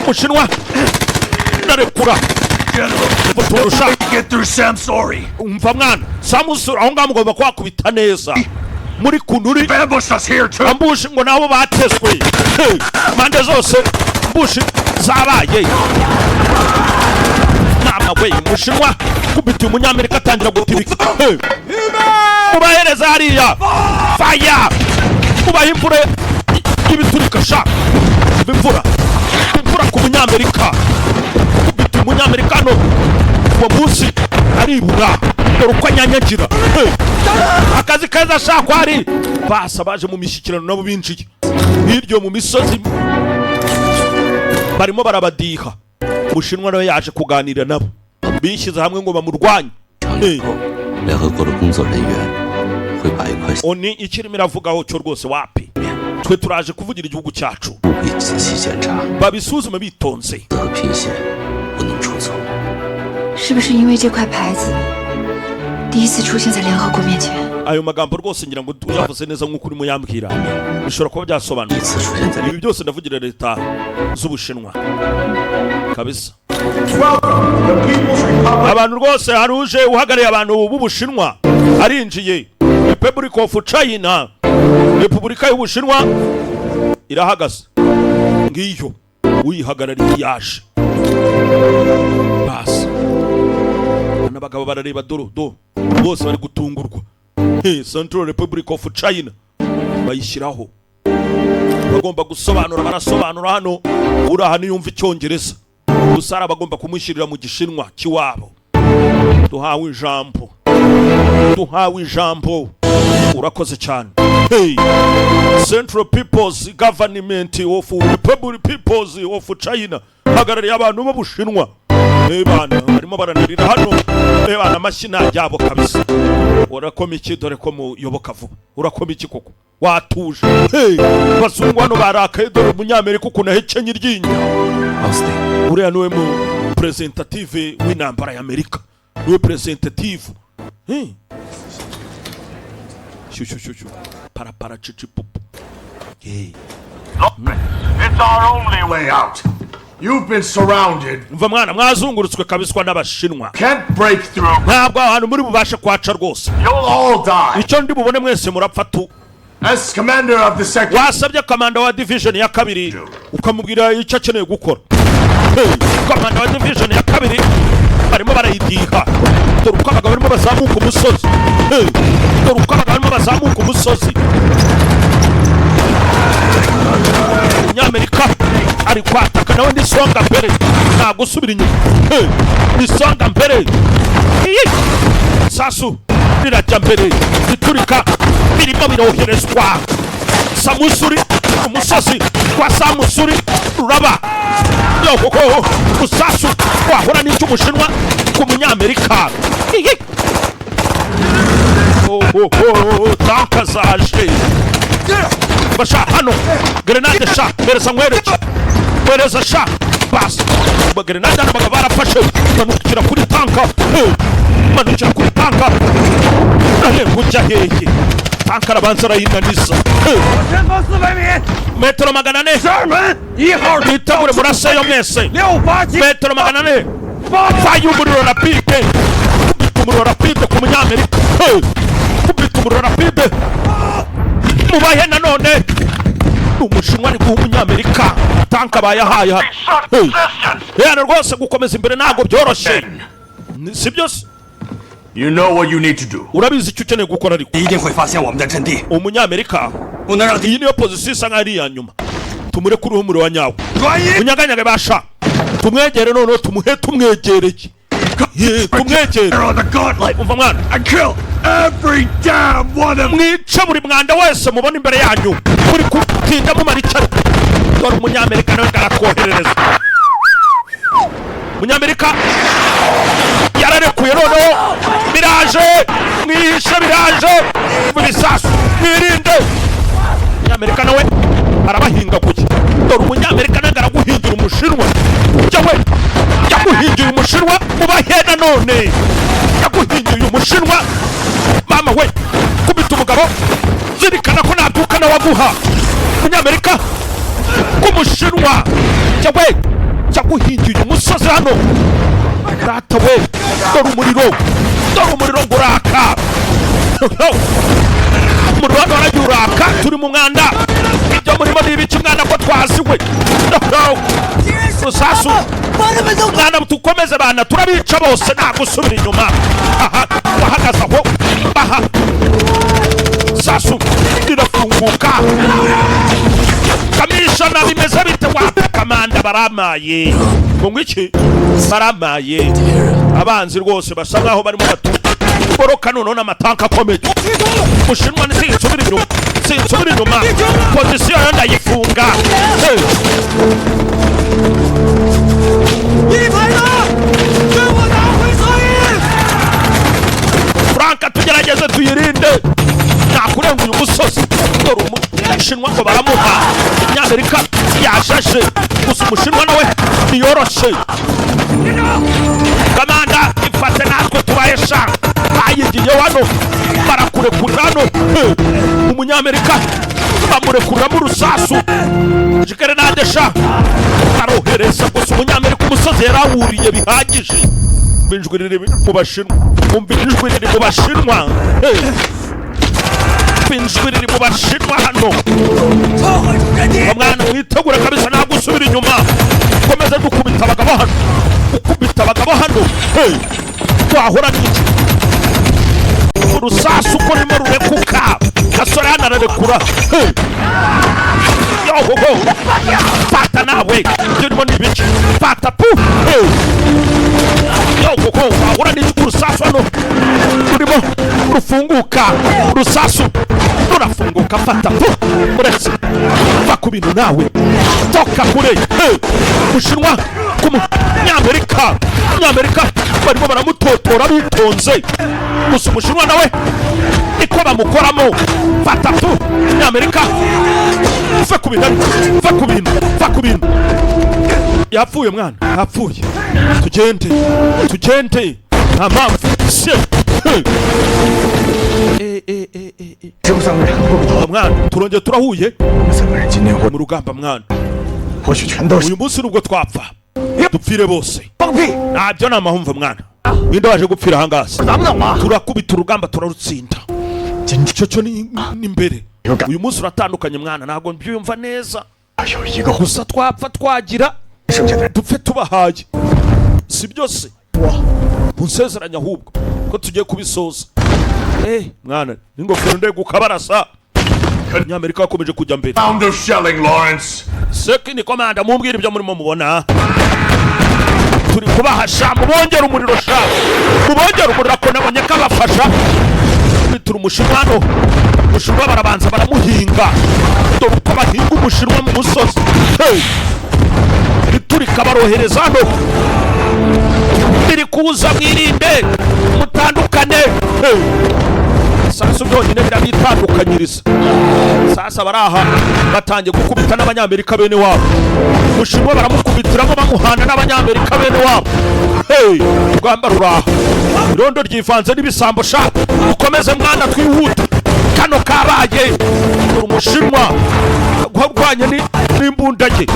umushinwa ndarekura turusha. Get through Sam Sorry. Umva mwana, samusura aho ngaho mugomba kuhakubita neza muri Kunuri. Ambush us here too. Ambush ngo nabo bateswe. Hey, impande zose ambush zabaye. Mama we, umushinwa kubita umunyamerika atangira gutibika. Hey, mubahereze. Bageze hariya, faya, ubaha imvura y'ibiturika sha. Imvura, imvura ku Munyamerika, kubita Umunyamerika no uwo munsi aribura. Dore uko anyanyagira. Hey! Akazi keza sha. Kwari basa baje mu mishyikirano nabo binjiye hirya mu misozi, barimo barabadiha. Umushinwa nawe yaje kuganira nabo, bishyize hamwe ngo bamurwanye. Hey! 联合国的工作人员会把一块 ONU ikirimo iravugaho cyo rwose wapi, twe turaje kuvugira igihugu cyacu. 务必仔细检查， Babisuzume bitonze. 和拼写不能出错。 是不是因为这块牌子第一次出现在联合国面前？ Ayo magambo rwose ngira ngo uyavuze neza nk'uko urimo uyambwira, bishobora kuba byasobanura ibi byose. Ndavugira leta z'Ubushinwa kabisa. Abantu rwose, hari uje uhagarariye abantu b'Ubushinwa, arinjiye. Republic of China, Repubulika y'Ubushinwa irahagaze, ngiyo uyihagarariye yaje. Basi n'abagabo barareba doro do bose bari gutungurwa. Hey, Central Republic of China bayishyiraho, bagomba gusobanura, barasobanura hano. Uraha niyumva Icyongereza gusa, hari abagomba kumushyirira mu Gishinwa kiwabo. Duhawe ijambo, duhawe ijambo, urakoze cyane. Hey, Central People's Government of Republic Peoples of China, hagarariye abantu b'Ubushinwa. Hey bana, barimo baranarira hano. Hey bana, amashyi yabo kabisa. Urakoma iki? Dore ko muyoboka vuba. Urakoma iki koko? Watuje. Hey, bazungu hano barakaye. Dore Umunyamerika ukuntu ahekenye iryinyo. Uriya niwe mu representative w'intambara ya Amerika, niwe representative. Hey. Shu shu shu shu, para para chichi pupu. Hey. It's our only way out. You've been surrounded. Umva mwana, mwazungurutswe kabiswa n'Abashinwa. Can't break through. Ntabwo aho hantu muri bubashe kwaca rwose. You'll all die. Icyo ndi bubone, mwese murapfa tu. As commander of the second. Wasabye kamanda wa division ya kabiri ukamubwira icyo akeneye gukora. Hey, kamanda wa division ya kabiri barimo barayidiha. Dore uko abagabo barimo bazamuka umusozi. Hey, dore uko abagabo barimo bazamuka umusozi. Umunyamerika ari kwataka nawe, ni songa mbere, nta gusubira inyuma. Hey, ni songa mbere. Iyi sasu rirajya mbere, riturika birimo biroherezwa Samusuri, umusozi kwa Samusuri ruraba yohoho. Musasu wahora n'icy'Umushinwa ku Munyamerika. Iyi ohoho, tanka zaje basha hano. Grenade sha, mpereza nkwereke, mpereza sha. Basi grenade hano, bagabo barafashe. Manukira kuri tanka. Hey, manukira kuri tanka. Urarenga ujya hehe? Tanka arabanza arayinaniza. Hey. 前方400米， Metero 400, mwitegure muraseyo mwese. 687 Metero 400, faya umuriro rapide, kubita umuriro rapide ku Munyamerika. Hey! Kubita umuriro rapide mubahe. Nanone Umushinwa ari guha Umunyamerika tanka bayahaye hano. Hey! Hano rwose gukomeza imbere ntabwo byoroshye. Si byose. You know what you need to do. Urabizi icyo ukeneye gukora ariko. 一定会发现我们的阵地。 Umunyamerika, iyi niyo position isa nkaho ari iya nyuma. Tumureke uriho umuriro wa nyawo. 转移。 Unyaganyage basha, tumwegere noneho, tumuhe, tumwegereye. Ye, tumwegere. Umva mwana, Every damn one of mwice buri mwanda wese mubona imbere yanyu. Muri kutinda mumara icyo. Dore Umunyamerika nawe aratwoherereza. Umunyamerika yararekuye noneho, biraje, mwihishe, biraje mu bisasu, mwirinde. Umunyamerika nawe arabahinga kuki. Dore Umunyamerika nawe araguhingira Umushinwa. Jya we, yaguhingiye Umushinwa mubahe. Nanone yaguhingiye Umushinwa. Mama we, kubita umugabo, zirikana ko nabyuka nawe aguha. Umunyamerika k'Umushinwa, jya we, yaguhingiye umusozi hano. Data we, dore umuriro, dore umuriro ngo uraka. Umuriro hano waragiye uraka. Turi mu mwanda, ibyo murimo ni ibiki mwana ko twaziwe? Rusasu mwana, tukomeze bana, turabica bose, nta gusubira inyuma. Aha bahagaze aho, baha rurafunguka. Kamishona bimeze bite? Wapi kamanda, baramaye ngo iki? Baramaye abanzi rwose, basa nkaho barimo batuboroka. Noneho n'amatanka akomeye. Mushinwa sinsubira inyuma, sinsubira inyuma, position yo ndayifunga. Hey! 一排的，跟我拿回侧翼！ Franka tugerageze tuyirinde, nakurenga uyu musozi. Dore umushinwa ngo baramuha. Umunyamerika yashashe, gusa umushinwa nawe ntiyoroshe. Kamanda, ifate natwe tubaye sha. Bayigiye hano, barakurekura hano. Hey! Umunyamerika bamurekuramo urusasu, jigerenade sha, barohereza. Gusa umunyamerika umusozi yarawuriye bihagije. Umva ijwi riri mu Bashinwa, umva ijwi riri mu Bashinwa. Hey! Umva ijwi riri mu Bashinwa hano. Mwana, witegura kabisa, ntabwo usubira inyuma. Komeza dukubita abagabo hano, ukubita abagabo hano. Hey! Twahora n'iki? Urusasu uko rurimo rurekuka, gasore hano ararekura. Hey! Yohoho, fata nawe, ibyo urimo ni ibiki? Fata pu. Hey! Yohoho, wahura n'iki? Urusasu hano rurimo rufunguka, urusasu rurafunguka. Fata pu, uretse va ku bintu nawe, toka kure. Hey! Mushinwa ku Munyamerika, Umunyamerika barimo baramutotora bitonze, gusa umushinwa nawe niko bamukoramo. Fata pu, Umunyamerika, va ku bintu, va ku bintu, va ku bintu. Yapfuye mwana, yapfuye. Tugende, tugende, nta mpamvu se. Hey! Eh, eh, eh, eh, eh. 师傅三个人 Mwana, turongeye turahuye 三个人今天或 mu rugamba mwana. 或许全都是 Uyu munsi nubwo twapfa, dupfire bose. 放屁！ Ntabyo ni amahumva mwana, ninde waje gupfira ahangaha se? 咱们懂吗？ Turakubita urugamba, turarutsinda. 今天 Icyo cyo ni imbere. Uyu munsi uratandukanye mwana, ntabwo mbyumva neza. 有一个 Gusa twapfa twagira 剩下的人 dupfe tubahaye, si byose munsezeranya ahubwo ko tugiye kubisoza. Eh mwana, n'ingofero ndeguka barasa. Umunyamerika wakomeje kujya mbere. Sound of shelling, Lawrence. Second komanda, mumbwire ibyo murimo mubona. Turi kubahasha, mubongere umuriro sha, mubongere umuriro ko nabonye kabafasha. Bitura umushinwa hano, umushinwa barabanza baramuhinga. Dore uko bahinga umushinwa mu musozi. Hey! Biturika, barohereza hano, biri kuza, mwirinde, mutandukane. Hey! Sasu byonyine birabitandukanyiriza. Sasa baraha batangiye gukubita n'Abanyamerika bene wabo. Mushinwa baramukubitiramo, bamuhana n'Abanyamerika bene wabo. Hey! Urugamba ruraha, irondo ryivanze n'ibisambo sha. Mukomeze mwana, twihute, kano kabaye. Dore umushinwa warwanye n'imbunda ye.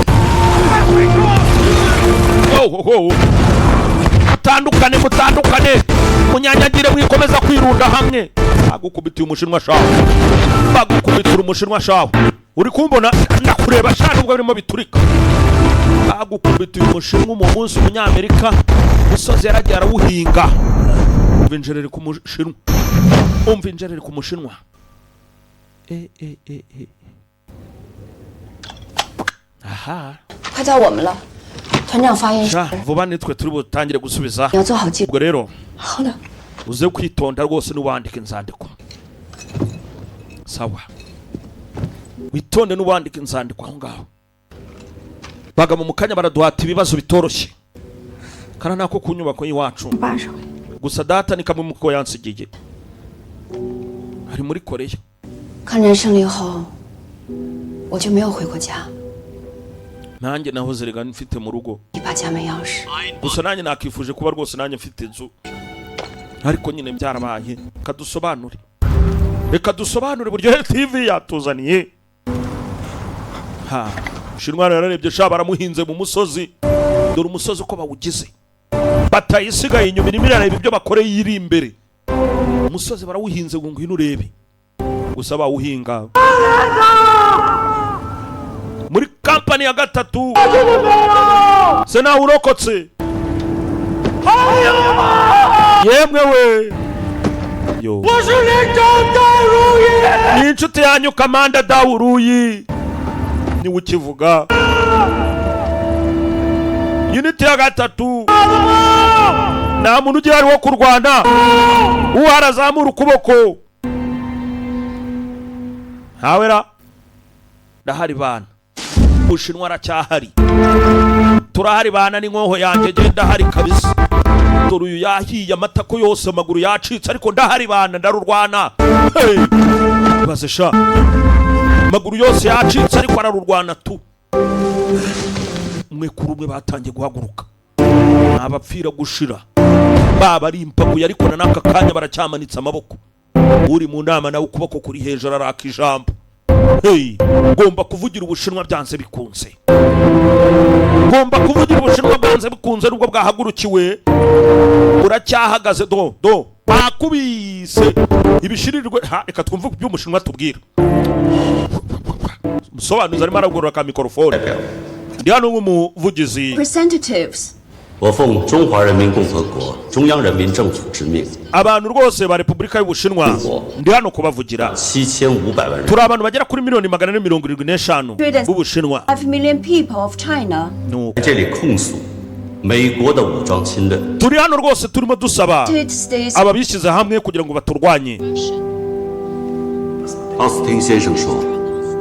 Ho, ho, ho. Mutandukane, mutandukane, munyanyagire, mwikomeza kwirunda hamwe. Bagukubitiye umushinwa shawe, bagukubitira umushinwa shawe. Uri kumbona, ndakureba sha, nubwo birimo biturika. Bagukubitiye umushinwa mu munsi. Umunyamerika umusozi yaragiye arawuhinga. Umva injereri ku mushinwa, umva injereri ku mushinwa. Eh, eh, eh, eh. Aha. 快到我们了，团长发言 Sha, vuba nitwe turi butangire gusubiza. 你要做好记录。 Ubwo rero 好的， uze kwitonda rwose n'uwandika inzandiko. Sawa, witonde n'uwandika inzandiko aho ngaho. Bagabo, mu kanya baraduhata ibibazo bitoroshye. Kara nako ku nyubako y'iwacu. 爸说， Gusa data ni kamwe mu ko yansigiye, ari muri Koreya. 抗战胜利后，我就没有回过家， Nanjye nahoze rega mfite mu rugo. 一把家门钥匙。 Gusa nanjye nakifuje kuba rwose nanjye mfite inzu, ariko nyine byarabaye. Reka dusobanure, reka dusobanure. Buryohe TV yatuzaniye ha Shinwa. Yararebye sha, baramuhinze mu musozi. Dore umusozi uko bawugize, batayisigaye inyuma irimo irareba ibyo bakoreye iri imbere. Umusozi barawuhinze ngo ngwino urebe. Gusa bawuhinga muri kampani ya gatatu se nawe urokotse. Yemwe we yo, ni N'inshuti yanyu Kamanda Dawuruyi niwe ukivuga. Unit ya gatatu, nta muntu ugihari wo kurwana. Uhari azamura ukuboko. Ntawera ndahari bana, Bushinwa aracyahari, turahari bana, n'inkoho yanjye genda ndahari kabisa. Dore uyu yahiye, amatako yose, amaguru yacitse, ariko ndahari bana, ndarurwana. Hey! Ibaze sha, amaguru yose yacitse ariko ararurwana tu. Umwe kuri umwe batangiye guhaguruka, abapfira gushira baba ari impaguye, ariko na n'aka kanya baracyamanitse amaboko. Uri mu nama nawe ukuboko kuri hejuru araka ijambo. Hey, ngomba kuvugira Ubushinwa byanze bikunze, ngomba kuvugira Ubushinwa byanze bikunze, nubwo bwahagurukiwe buracyahagaze. Do do bakubise ibishirirwe. Ha, reka twumve ibyo Umushinwa tubwira. Umusobanuzi arimo aragorora ka mikorofone. Ndi hano nk'umuvugizi. Representatives. 我奉中华人民共和国中央人民政府之命， Abantu rwose ba Repubulika y'Ubushinwa, ndi hano kubavugira. 7500万人 Turi abantu bagera kuri miliyoni 475 b'Ubushinwa. 5 million people of China. Nuko 在这里控诉美国的武装侵略。 turi hano rwose turimo dusaba United States aba bishyize hamwe kugira ngo baturwanye. 奥斯汀先生说，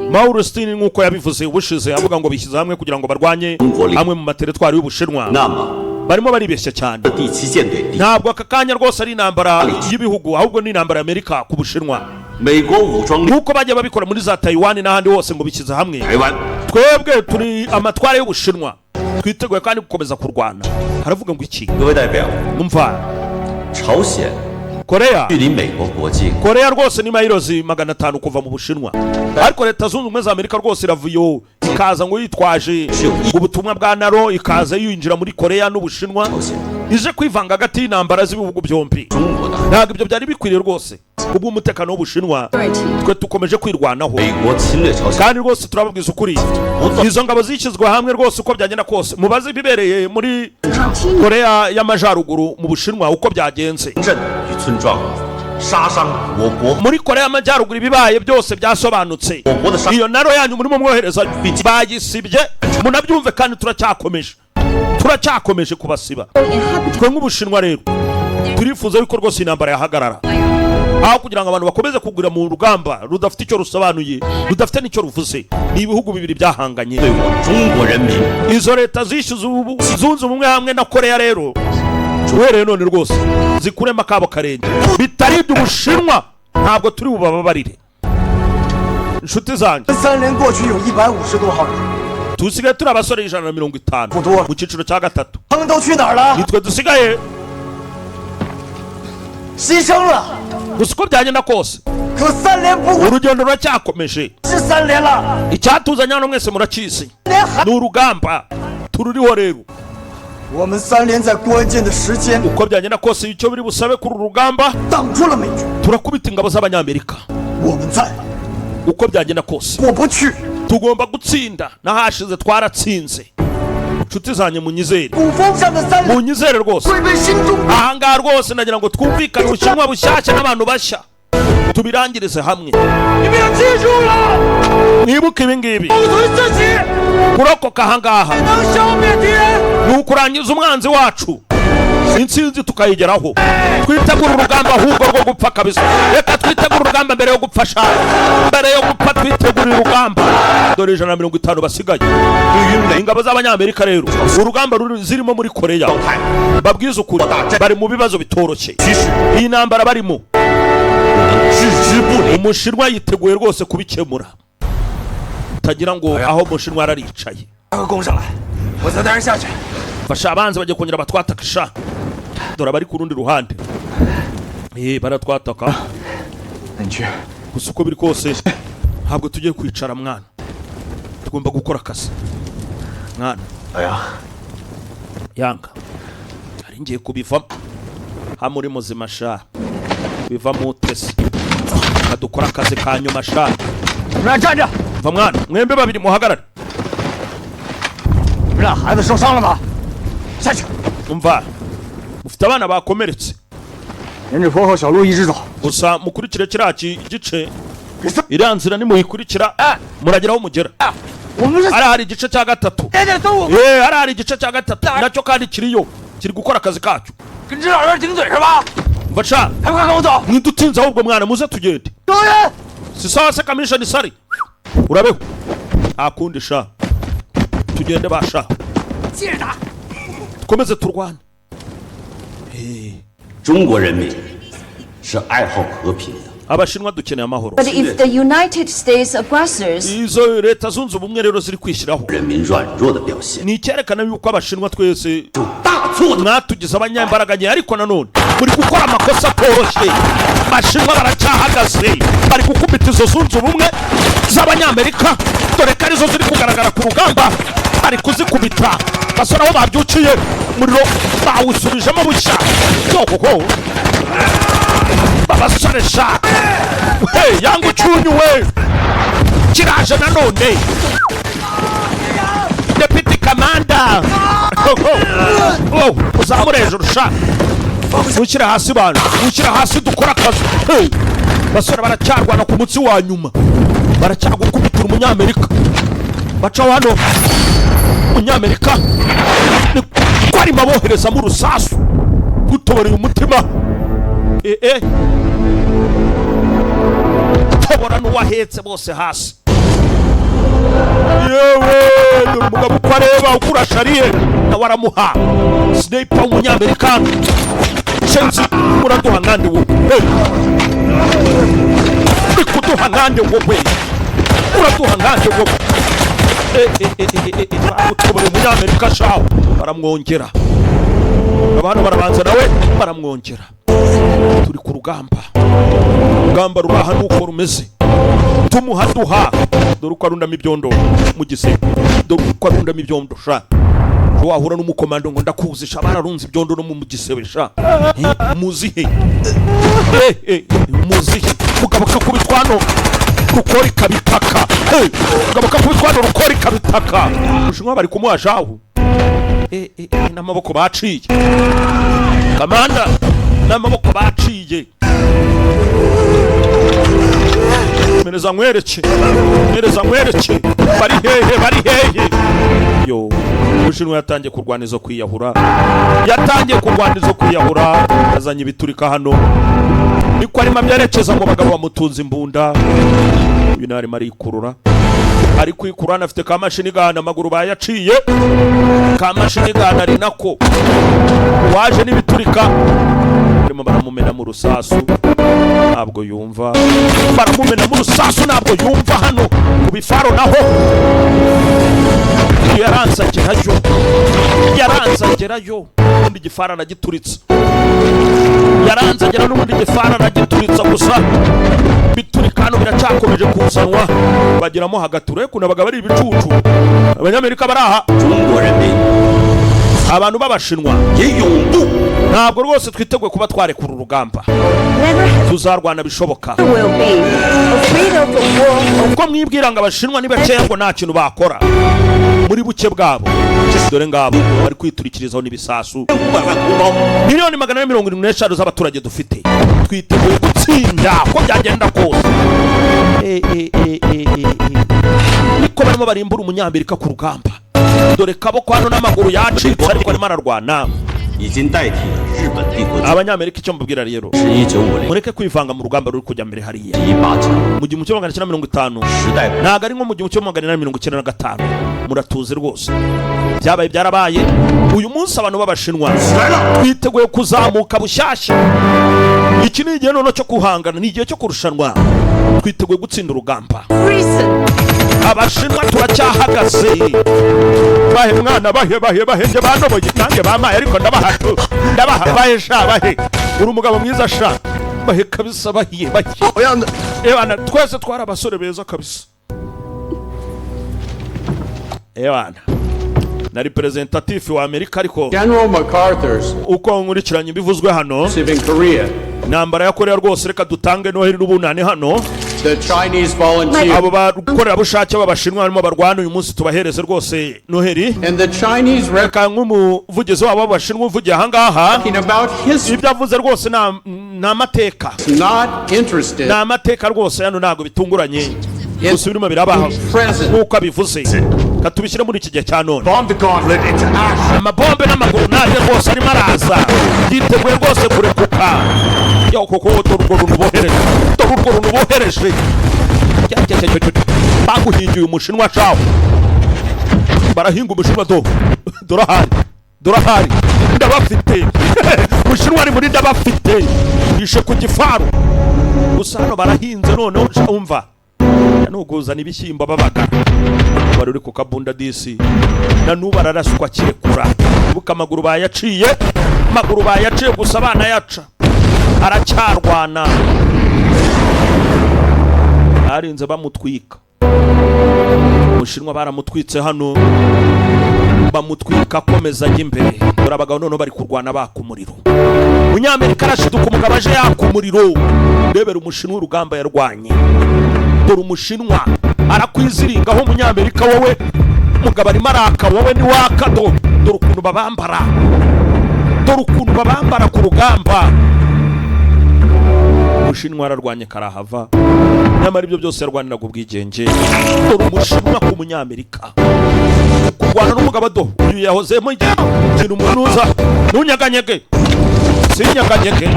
Maurustin nk'uko yabivuze ubushize, avuga ngo bishyize hamwe kugira ngo barwanye amwe mu materitwari y'Ubushinwa, 那么 barimo baribeshya cyane. 第七舰队第 Ntabwo aka kanya rwose ari intambara y'ibihugu, ahubwo ni intambara y'Amerika ku Bushinwa, 美国武装力 nk'uko bajya babikora muri za Taiwan n'ahandi hose ngo bishyize hamwe. 台湾 Twebwe turi amatwara y'Ubushinwa, twiteguye kandi gukomeza kurwana. Haravuga ngo iki? 各位代表， Umva, 朝鲜 Korea, 距离美国国境 Korea rwose ni mayirozi 500 kuva mu Bushinwa, ariko Leta Zunze Ubumwe za Amerika rwose iravuyo ikaza ngo yitwaje ubutumwa bwa naro, ikaza yinjira muri Korea n'Ubushinwa, 朝鲜 ije kwivanga hagati y'intambara z'ibihugu byombi. 中国的 Ntabwo ibyo byari bikwiriye rwose kubw'umutekano w'Ubushinwa. Twe dukomeje kwirwanaho, 美国侵略朝鲜 kandi rwose turababwiza ukuri, izo ngabo zishyizwe hamwe rwose, uko byagenda kose, mubaze ibibereye muri Korea y'Amajyaruguru mu Bushinwa uko byagenze. 镇与村庄，杀伤我国 Muri Korea y'Amajyaruguru ibibaye byose byasobanutse. Iyo naro yanyu murimo mwohereza bayisibye, munabyumve, kandi turacyakomeje, turacyakomeje kubasiba. Twe nk'Ubushinwa rero turifuza yuko rwose intambara yahagarara, aho kugira ngo abantu bakomeze kugura mu rugamba rudafite icyo rusobanuye, rudafite n'icyo ruvuze. Ni ibihugu bibiri byahanganye. 对我中国人民 Izo leta zishyize ubu zunze ubumwe hamwe na Korea rero, uhereye none rwose zikuremo akabo karenge. Bitari ibyo, Ubushinwa ntabwo turi bubababarire, inshuti zanjye. 三连过去有150多号人， Dusigaye turi abasore 150 mu cyiciro cya gatatu. 他们都去哪儿了？ Nitwe dusigaye. 牺牲了。 Gusa uko byagenda kose, 可三连不会 urugendo ruracyakomeje. 是三连了， Icyatuzanye hano mwese murakizi, 连还 ni urugamba tururiho rero. 我们三连在关键的时间 Uko byagenda kose, icyo biri busabe kuri uru rugamba, 挡住了美军。 turakubita ingabo z'Abanyamerika. 我们在 Uko byagenda kose, 过不去， tugomba gutsinda. N'ahashize twaratsinze, inshuti zanjye, munyizere. 古风上的三连 Munyizere rwose. 会被新中国 Ahangaha rwose nagira ngo twumvikane, Ubushinwa bushyashya n'abantu bashya tubirangirize hamwe. 你们要记住了， Mwibuke ibi ngibi, 保存自己， kurokoka ahangaha 能消灭敌人。 ni ukurangiza umwanzi wacu, intsinzi tukayigeraho. Twitegura urugamba ahubwo rwo gupfa kabisa. Reka twitegure urugamba mbere yo gupfa sha, mbere yo gupfa twitegurira urugamba. Dore 150 basigaye. Ingabo z'Abanyamerika rero, urugamba zirimo muri Koreya, babwize ukuri, bari mu bibazo bitoroshye. Iyi ntambara barimo, 置之不理。 Umushinwa yiteguye rwose kubikemura, utagira ngo aho umushinwa araricaye. 快攻上来，我再带人下去。 Fasha abanzi bagiye kongera batwataka sha. Dore abari ku rundi ruhande, baratwataka. 那你去。 Gusa uko biri kose ntabwo tugiye kwicara mwana, tugomba gukora akazi mwana. 老杨， Yanga hari ngiye kubivamo hamwe uri muzima sha, bivamo utese kadukora akazi ka nyuma sha. 你们俩站着， Va mwana, mwembe babiri muhagarare. 你们俩孩子受伤了吧？下去。 Umva, mufite abana bakomeretse. 沿着坡和小路一直走， Gusa mukurikire kiriya gice Iriya nzira nimuyikurikira muragera aho mugera. Hariya hari igice cya gatatu. Hariya hari igice cya gatatu nacyo kandi kiriyo, kiri gukora akazi kacyo. Mva mwidutinze ahubwo mwana, muze tugende. Si sawa se kamishani sari? Urabeho nta kundi sha, tugende basha, dukomeze turwane. 中国人民是爱好和平的。 Abashinwa dukeneye amahoro. But if the United States aggressors Izo Leta Zunze Ubumwe rero ziri kwishyiraho 人民软弱的表现。 ni icyerekana yuko Abashinwa twese mwatugize abanyambaraga nke, ariko nanone muri gukora amakosa atoroshye. Abashinwa baracyahagaze, bari gukubita izo Zunze Ubumwe z'Abanyamerika, dore ko arizo ziri kugaragara ku rugamba, bari kuzikubita. Basore aho babyukiye umuriro bawusubijemo bushya. Koko babasore sha, hey, yangu ucunyu we kiraje nanone. Deputy Commander, oh, uzamure hejuru sha, ushyire hasi bantu, ushyire hasi dukora akazi. Hey, basore baracyarwana ku munsi wa nyuma, baracyagukubitira Umunyamerika. Bacaho hano Umunyamerika niko arimo aboherezamo urusasu gutoborera umutima. Tobora n'uwahetse bose hasi. Yewe dore umugabo uko areba uko urashariye, nawe aramuha sniper w'Umunyamerika. Shenzi uraduha nkande wowe, uri kuduha nkande wowe, uraduha nkande wowe. Bamutoboreye Umunyamerika shaho, baramwongera. Abantu barabanza nawe baramwongera. Turi ku rugamba, urugamba ruraha nuko rumeze, tumuhaduha. Dore uko arundamo ibyondo mu gisebe, dore uko arundamo ibyondo sha. Wahura n'umukomando ngo ndakuzi sha, bararunze ibyondo no mu gisebe sha. Muzihe muzihe. Mugabo kakubitwa hano rukora ikabitaka. Mugabo kakubitwa hano rukora ikabitaka. Ushinwa bari kumuha shahu n'amaboko baciye. Kamanda n'amaboko baciye. Mereza nkwereke, mereza nkwereke, bari hehe, bari hehe. Yo, Ubushinwa yatangiye kurwana izo kwiyahura, yatangiye kurwana izo kwiyahura, azanye ibiturika hano. Niko arimo abyerekeza mu bagabo bamutunze imbunda. Uyu nawe arimo arikurura, ari kwikurana afite ka mashini gahana, amaguru bayaciye, ka mashini gahana ari nako waje n'ibiturika. Barimo baramumena mu rusasu ntabwo yumva, baramumena mu rusasu ntabwo yumva. Hano ku bifaro naho yaranze agerayo, yaranze agerayo, ubundi igifara aragituritsa, yaranze agera n'ubundi igifara aragituritsa. Gusa biturika hano biracyakomeje kuzanwa, bagiramo hagati. Urebe ukuntu abagabo ari ibicucu. Abanyamerika baraha, abantu b'Abashinwa ntabwo rwose twiteguye kuba twarekura urugamba, tuzarwana bishoboka. Ubwo mwibwira ngo Abashinwa ni bakeya ngo nta kintu bakora, muri buke bwabo dore ngabo bari kwiturikirizaho n'ibisasu. 475,000,000 z'abaturage dufite, twiteguye gutsinda uko byagenda kose. Niko barimo barimbura Umunyamerika ku rugamba. Dore kaboko hano n'amaguru yacitse, ariko arimo ararwana. Abanyamerika icyo mbabwira rero, mureke kwivanga mu rugamba ruri kujya mbere hariya. Mu 1950 ntabwo ari nko mu 1995, muratuze rwose. Byabaye byarabaye. Uyu munsi abantu b'Abashinwa twiteguye kuzamuka bushyashya. Iki ni igihe noneho cyo guhangana, ni igihe cyo kurushanwa, twiteguye gutsinda urugamba. Abashinwa turacyahagaze. Bahe mwana, bahe bahe bahe, nge banoboye nange bamaye, ariko ndabaha ndabaha, bahe sha, bahe, uri umugabo mwiza sha, bahe kabisa, bahiye bahiye. Ebana twese twari abasore beza kabisa. Ebana na representative wa Amerika, ariko General MacArthur's uko nkurikiranye bivuzwe hano, in Korea intambara ya Korea rwose reka dutange Noheli n'ubunani hano. The Chinese volunteers Abo bakorerabushake b'Abashinwa barimo barwana uyu munsi, tubahereze rwose Noheli. And the Chinese Reka nk'umuvugizi wabo w'Abashinwa uvugiye ahangaha, about history. Ibyo avuze rwose ni amateka. Not interested Ni amateka rwose hano, ntabwo bitunguranye, gusa birimo birabaho nk'uko abivuze. Katubishyire muri iki gihe cya none. Bomb the gauntlet into ash. Amabombe n'amagoronade rwose arimo araza, yiteguye rwose kurekuka yo, kuko dore urwo runtu bohereje, dore urwo runtu bohereje. Cya, cya, cya, cya, cya. Baguhingiye Umushinwa cawo, barahinga Umushinwa. Do dore ahari, dore ahari, ndabafite. Umushinwa ari muri ndabafite, yishe ku gifaru gusa. Hano barahinze noneho, umva nuguzana ibishyimbo babagara. Wari uri ku kabunda disi, na n'ubu araraswa akirekura. Ibuka amaguru bayaciye, amaguru bayaciye gusa abana yaca, aracyarwana. Barinze bamutwika Umushinwa, baramutwitse hano, bamutwika akomeza ajya imbere. Dore abagabo noneho bari kurwana baka umuriro. Umunyamerika arashiduka umugabo aje yaka umuriro. Rebera Umushinwa urugamba yarwanye. Dore Umushinwa arakwiziringaho. Umunyamerika, wowe mugabo arimo araka, wowe niwaka. Do dore ukuntu babambara, dore ukuntu babambara ku rugamba. Umushinwa ararwanye karahava, nyamara ibyo byose yarwaniraga ubwigenge. Dore Umushinwa ku Munyamerika, kurwana n'umugabo. Do uyu yahozemo ikintu umunuza. Ntunyeganyege, sinyeganyege,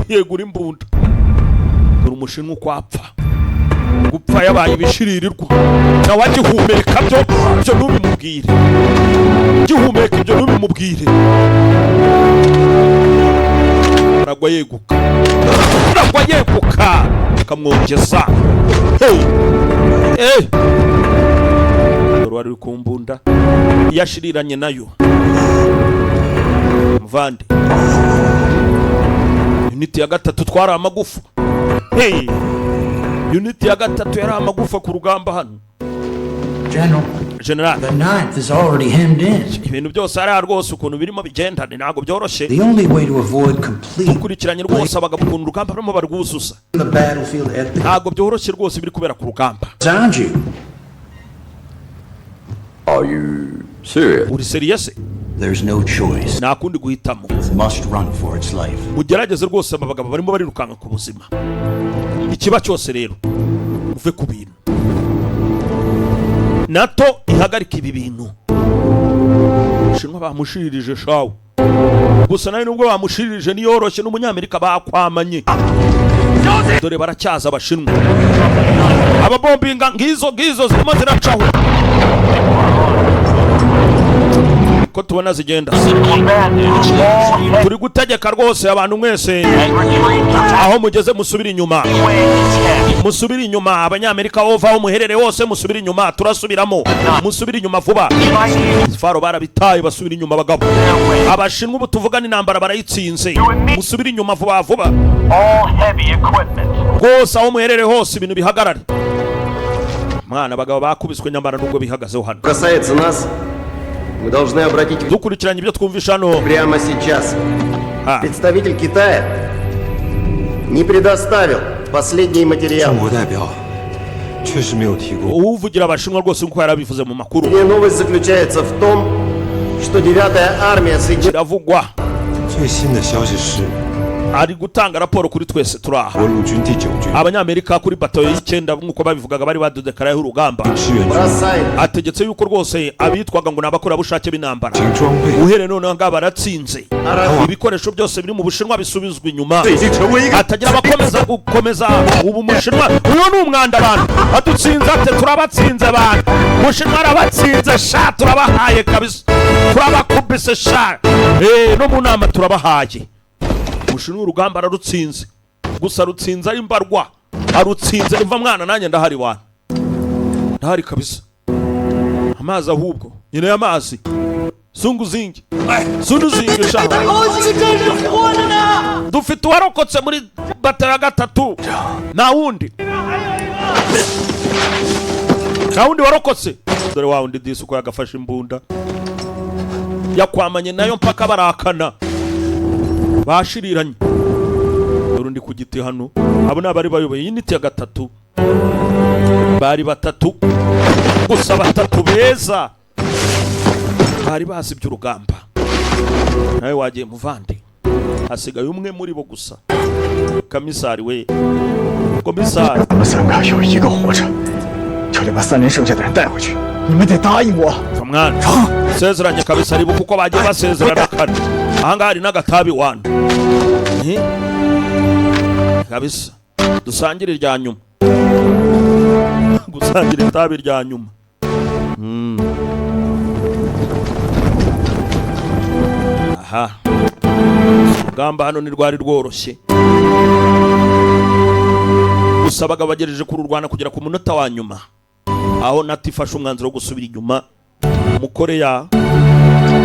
yegura imbunda. Dore Umushinwa uko apfa, gupfa yabaye ibishiririrwa, nawe agihumeka. Byo byo ntubimubwire, gihumeka ibyo ntubimubwire. Aragwa yeguka, aragwa yeguka, akamwongeza. Hey! Hey! Dore wari uri ku mbunda yashiriranye nayo muvande. Unit ya gatatu twari amagufa. Hey! Unit ya gatatu yari amagufa ku rugamba hano. General, General, the ninth is already hemmed in. Ibintu byose hariya rwose ukuntu birimo bigenda ni ntabwo byoroshye. The only way to avoid complete Dukurikiranye rwose abagabo ukuntu urugamba barimo barwuzuza. the battlefield at the Ntabwo byoroshye rwose biri kubera ku rugamba. Zanju. Are you serious? Uri serious? There's no choice. Nta kundi guhitamo. Must run for its life. Mugerageze rwose, aba bagabo barimo barirukanka ku buzima. Ikiba cyose rero, muve ku bintu. NATO ihagarika ibi bintu. Ushinwa bamushirije shawo, gusa nawe nubwo bamushirije niyoroshye n'Umunyamerika bakwamanye. Dore baracyaza Abashinwa, ababombinga ngizo ngizo zirimo ziracaho ko tubona zigenda. Turi gutegeka rwose abantu mwese aho mugeze, musubire inyuma, musubire inyuma. Abanyamerika ova aho muherere hose, musubire inyuma. Turasubiramo, musubire inyuma vuba. Faro barabitaye, basubira inyuma abagabo. Abashinwa ubu tuvugana intambara barayitsinze. Musubire inyuma vuba vuba rwose, aho muherere hose ibintu bihagarare. Mwana, abagabo bakubiswe, nyamara nubwo bihagazeho hano. Касается нас, мы должны обратить Dukurikiranye ibyo twumvisha hano. прямо сейчас. Представитель Китая не предоставил последний материал. 中国代表确实没有提过。 Uvugira Abashinwa rwose nk'uko yarabivuze mu makuru. Последняя новость заключается в том, что 9-я армия Соединенных Kiravugwa. 最新的消息是， Ari gutanga raporo kuri twese turi aha. 国陆军第九军 Abanyamerika kuri batayo y'icyenda, nk'uko babivugaga, bari badudekarayeho urugamba. 志愿军 бросает Ategetse yuko rwose abitwaga ngo ni abakorerabushake b'intambara, 装备 uhereye noneho ngaha baratsinze, ibikoresho byose biri mu Bushinwa bisubizwa inyuma, hatagira abakomeza gukomeza. Ubu Umushinwa uyu ni umwanda. Abantu adutsinze ate? Turabatsinze abantu, Umushinwa arabatsinze sha, turabahaye kabisa, turabakubise sha. No mu nama turabahaye. Umushinwa urugamba ararutsinze, gusa rutsinze ari mbarwa, arutsinze. Imva mwana, nanjye ndahari wana, ndahari kabisa. Amazi ahubwo nyine y'amazi, zunguzingi zunguzingi sha. 这真是活着呢！ Dufite uwarokotse muri bata ya gatatu, nta wundi, nta wundi warokotse. Dore wa wundi disi uko yagafashe imbunda, yakwamanye nayo mpaka barakana, bashiriranye. Dore Dore undi ku giti hano. Abo ni abari bayoboye unit ya gatatu, bari batatu gusa, batatu beza bari bazi iby'urugamba. Nawe wagiye muvandi, hasigaye umwe muri bo gusa, kamisari we, komisari. 咱们三个有一个活着，就得把三连剩下的人带回去。你们得答应我。 Mwana, sezeranye kabisa, ribuka uko bagiye basezerana kane. Ahangaha hari n'agatabi wana. Eh? Kabisa dusangire irya nyuma, gusangira itabi rya nyuma. Aha urugamba hano ntirwari rworoshye, gusa abagabo bagerageje kururwana kugera ku munota wa nyuma, aho NATO ifashe umwanzuro wo gusubira inyuma. Umukoreya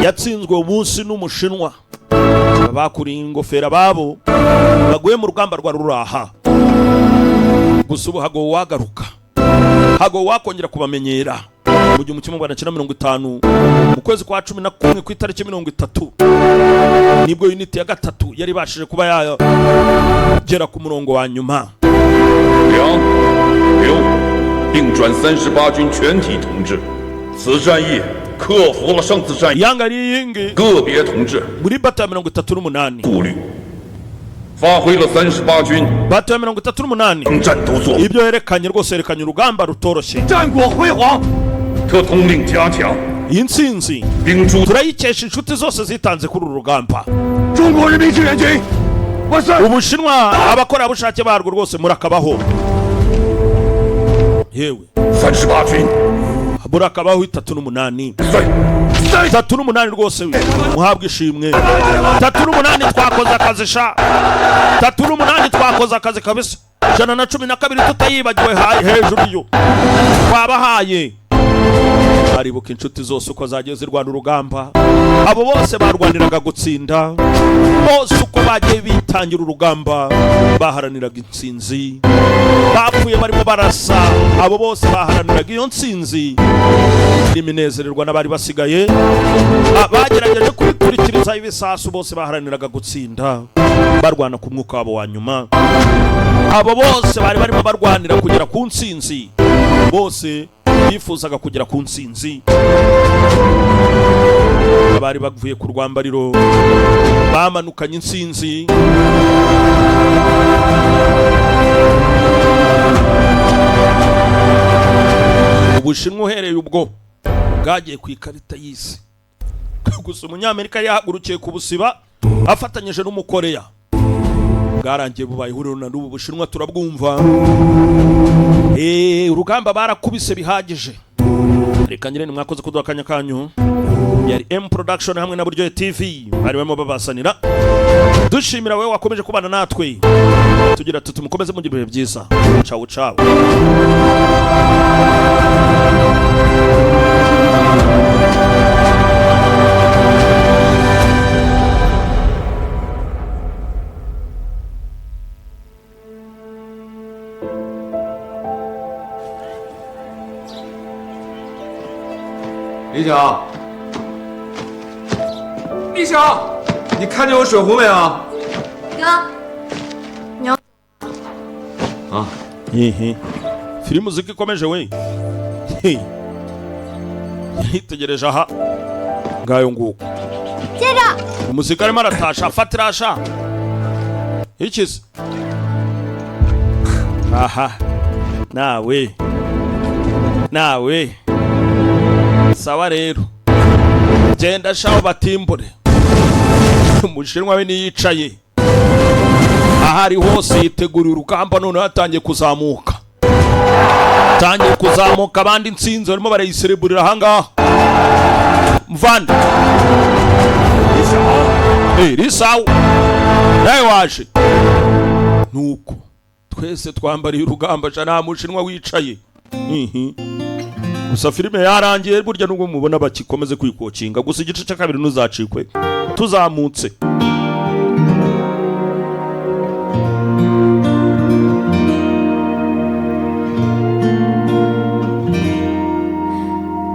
yatsinzwe umunsi n'Umushinwa, bakuriye ingofero ababo baguye mu rugamba rwa ruraha. Gusa ubu hago wagaruka, hago wakongera kubamenyera. Mu 1950 mu kwezi kwa 11 ku itariki 30 nibwo unit ya gatatu yari bashije kuba yagera ku murongo wa nyuma. 梁、刘并转38军全体同志，此战役克服了上次战役 Yanga yingi 个别同志 muri bato ya 38 顾虑，发挥了38军 bato ya 38 能战斗作 ibyo yerekanye rwose, yerekanye urugamba rutoroshye. 战果辉煌， 特通令加强 Iyi ntsinzi 兵诸 turayikesha inshuti zose zitanze kuri uru rugamba. 中国人民志愿军，万岁！ Ubushinwa, abakorerabushake barwo rwose murakabaho, yewe 38军 murakabaho. 38, 岁 38 rwose muhabwe ishimwe. 38 twakoze akazi sha, 38 twakoze akazi kabisa. 112 tutayibagiwe hejuru yo twabahaye. Aribuka inshuti zose uko zagiye zirwana urugamba, abo bose barwaniraga gutsinda, bose uko bagiye bitangira urugamba baharaniraga intsinzi, bapfuye barimo barasa, abo bose baharaniraga iyo ntsinzi. Iminezererwa n'abari basigaye bagerageje kubikurikiriza ibisasu, bose baharaniraga gutsinda, barwana ku mwuka wabo wa nyuma. Abo bose bari barimo barwanira kugera ku ntsinzi, bose bifuzaga kugera ku ntsinzi. Abari bavuye ku rwambariro bamanukanye intsinzi. Ubushinwa uhereye ubwo bwagiye ku ikarita y'isi. Gusa Umunyamerika yahagurukiye kubusiba afatanyije n'Umukoreya, bwarangiye bubaye ihuriro na n'ubu Bushinwa turabwumva. Urugamba barakubise bihagije. Reka nyirene mwakoze kuduha akanya kanyu. Yari M Production hamwe na Buryohe TV bari barimo babasanira. Dushimira wewe wakomeje kubana natwe, tugira tuti mukomeze mugira ibihe byiza. Ciao ciao. 李想，李想，你看见我水壶没有？ 哥，你要 啊， Ehe. Filime uziko ikomeje we. Hey. Yitegereje aha ngayo nguko. 接着， Umusirikare arimo aratasha afatirasha ikize aha nawe nawe sawa rero genda shaho batimbure. Umushinwa we niyicaye ahari hose yiteguriye urugamba, none yatangiye kuzamuka, tangiye kuzamuka. Abandi intsinzi barimo barayisereburira ahangaha. Mvanda risawu nawe waje nuko twese twambariye urugamba sha, nta mushinwa wicaye. Gusa filime yarangiye burya nubwo mubona bakikomeze kwikokinga, gusa igice cya kabiri ntuzacikwe tuzamutse.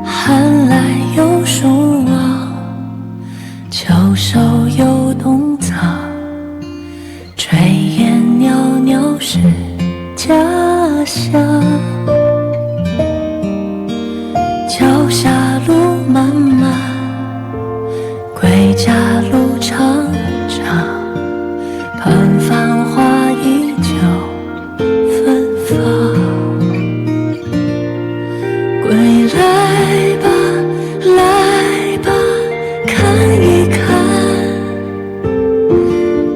寒来又暑往，秋收又冬藏，炊烟。乡。脚下路漫漫，归家路长长，盼繁华依旧芬芳。归来吧，来吧，看一看，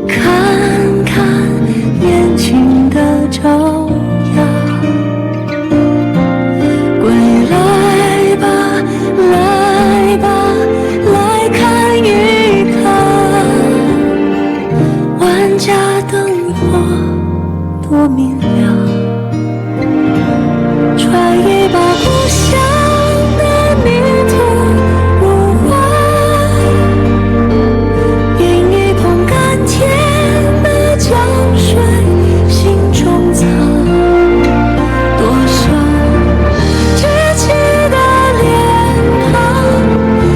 看看年轻的朝阳。归来吧，来吧，来看一看，万家灯火多明亮。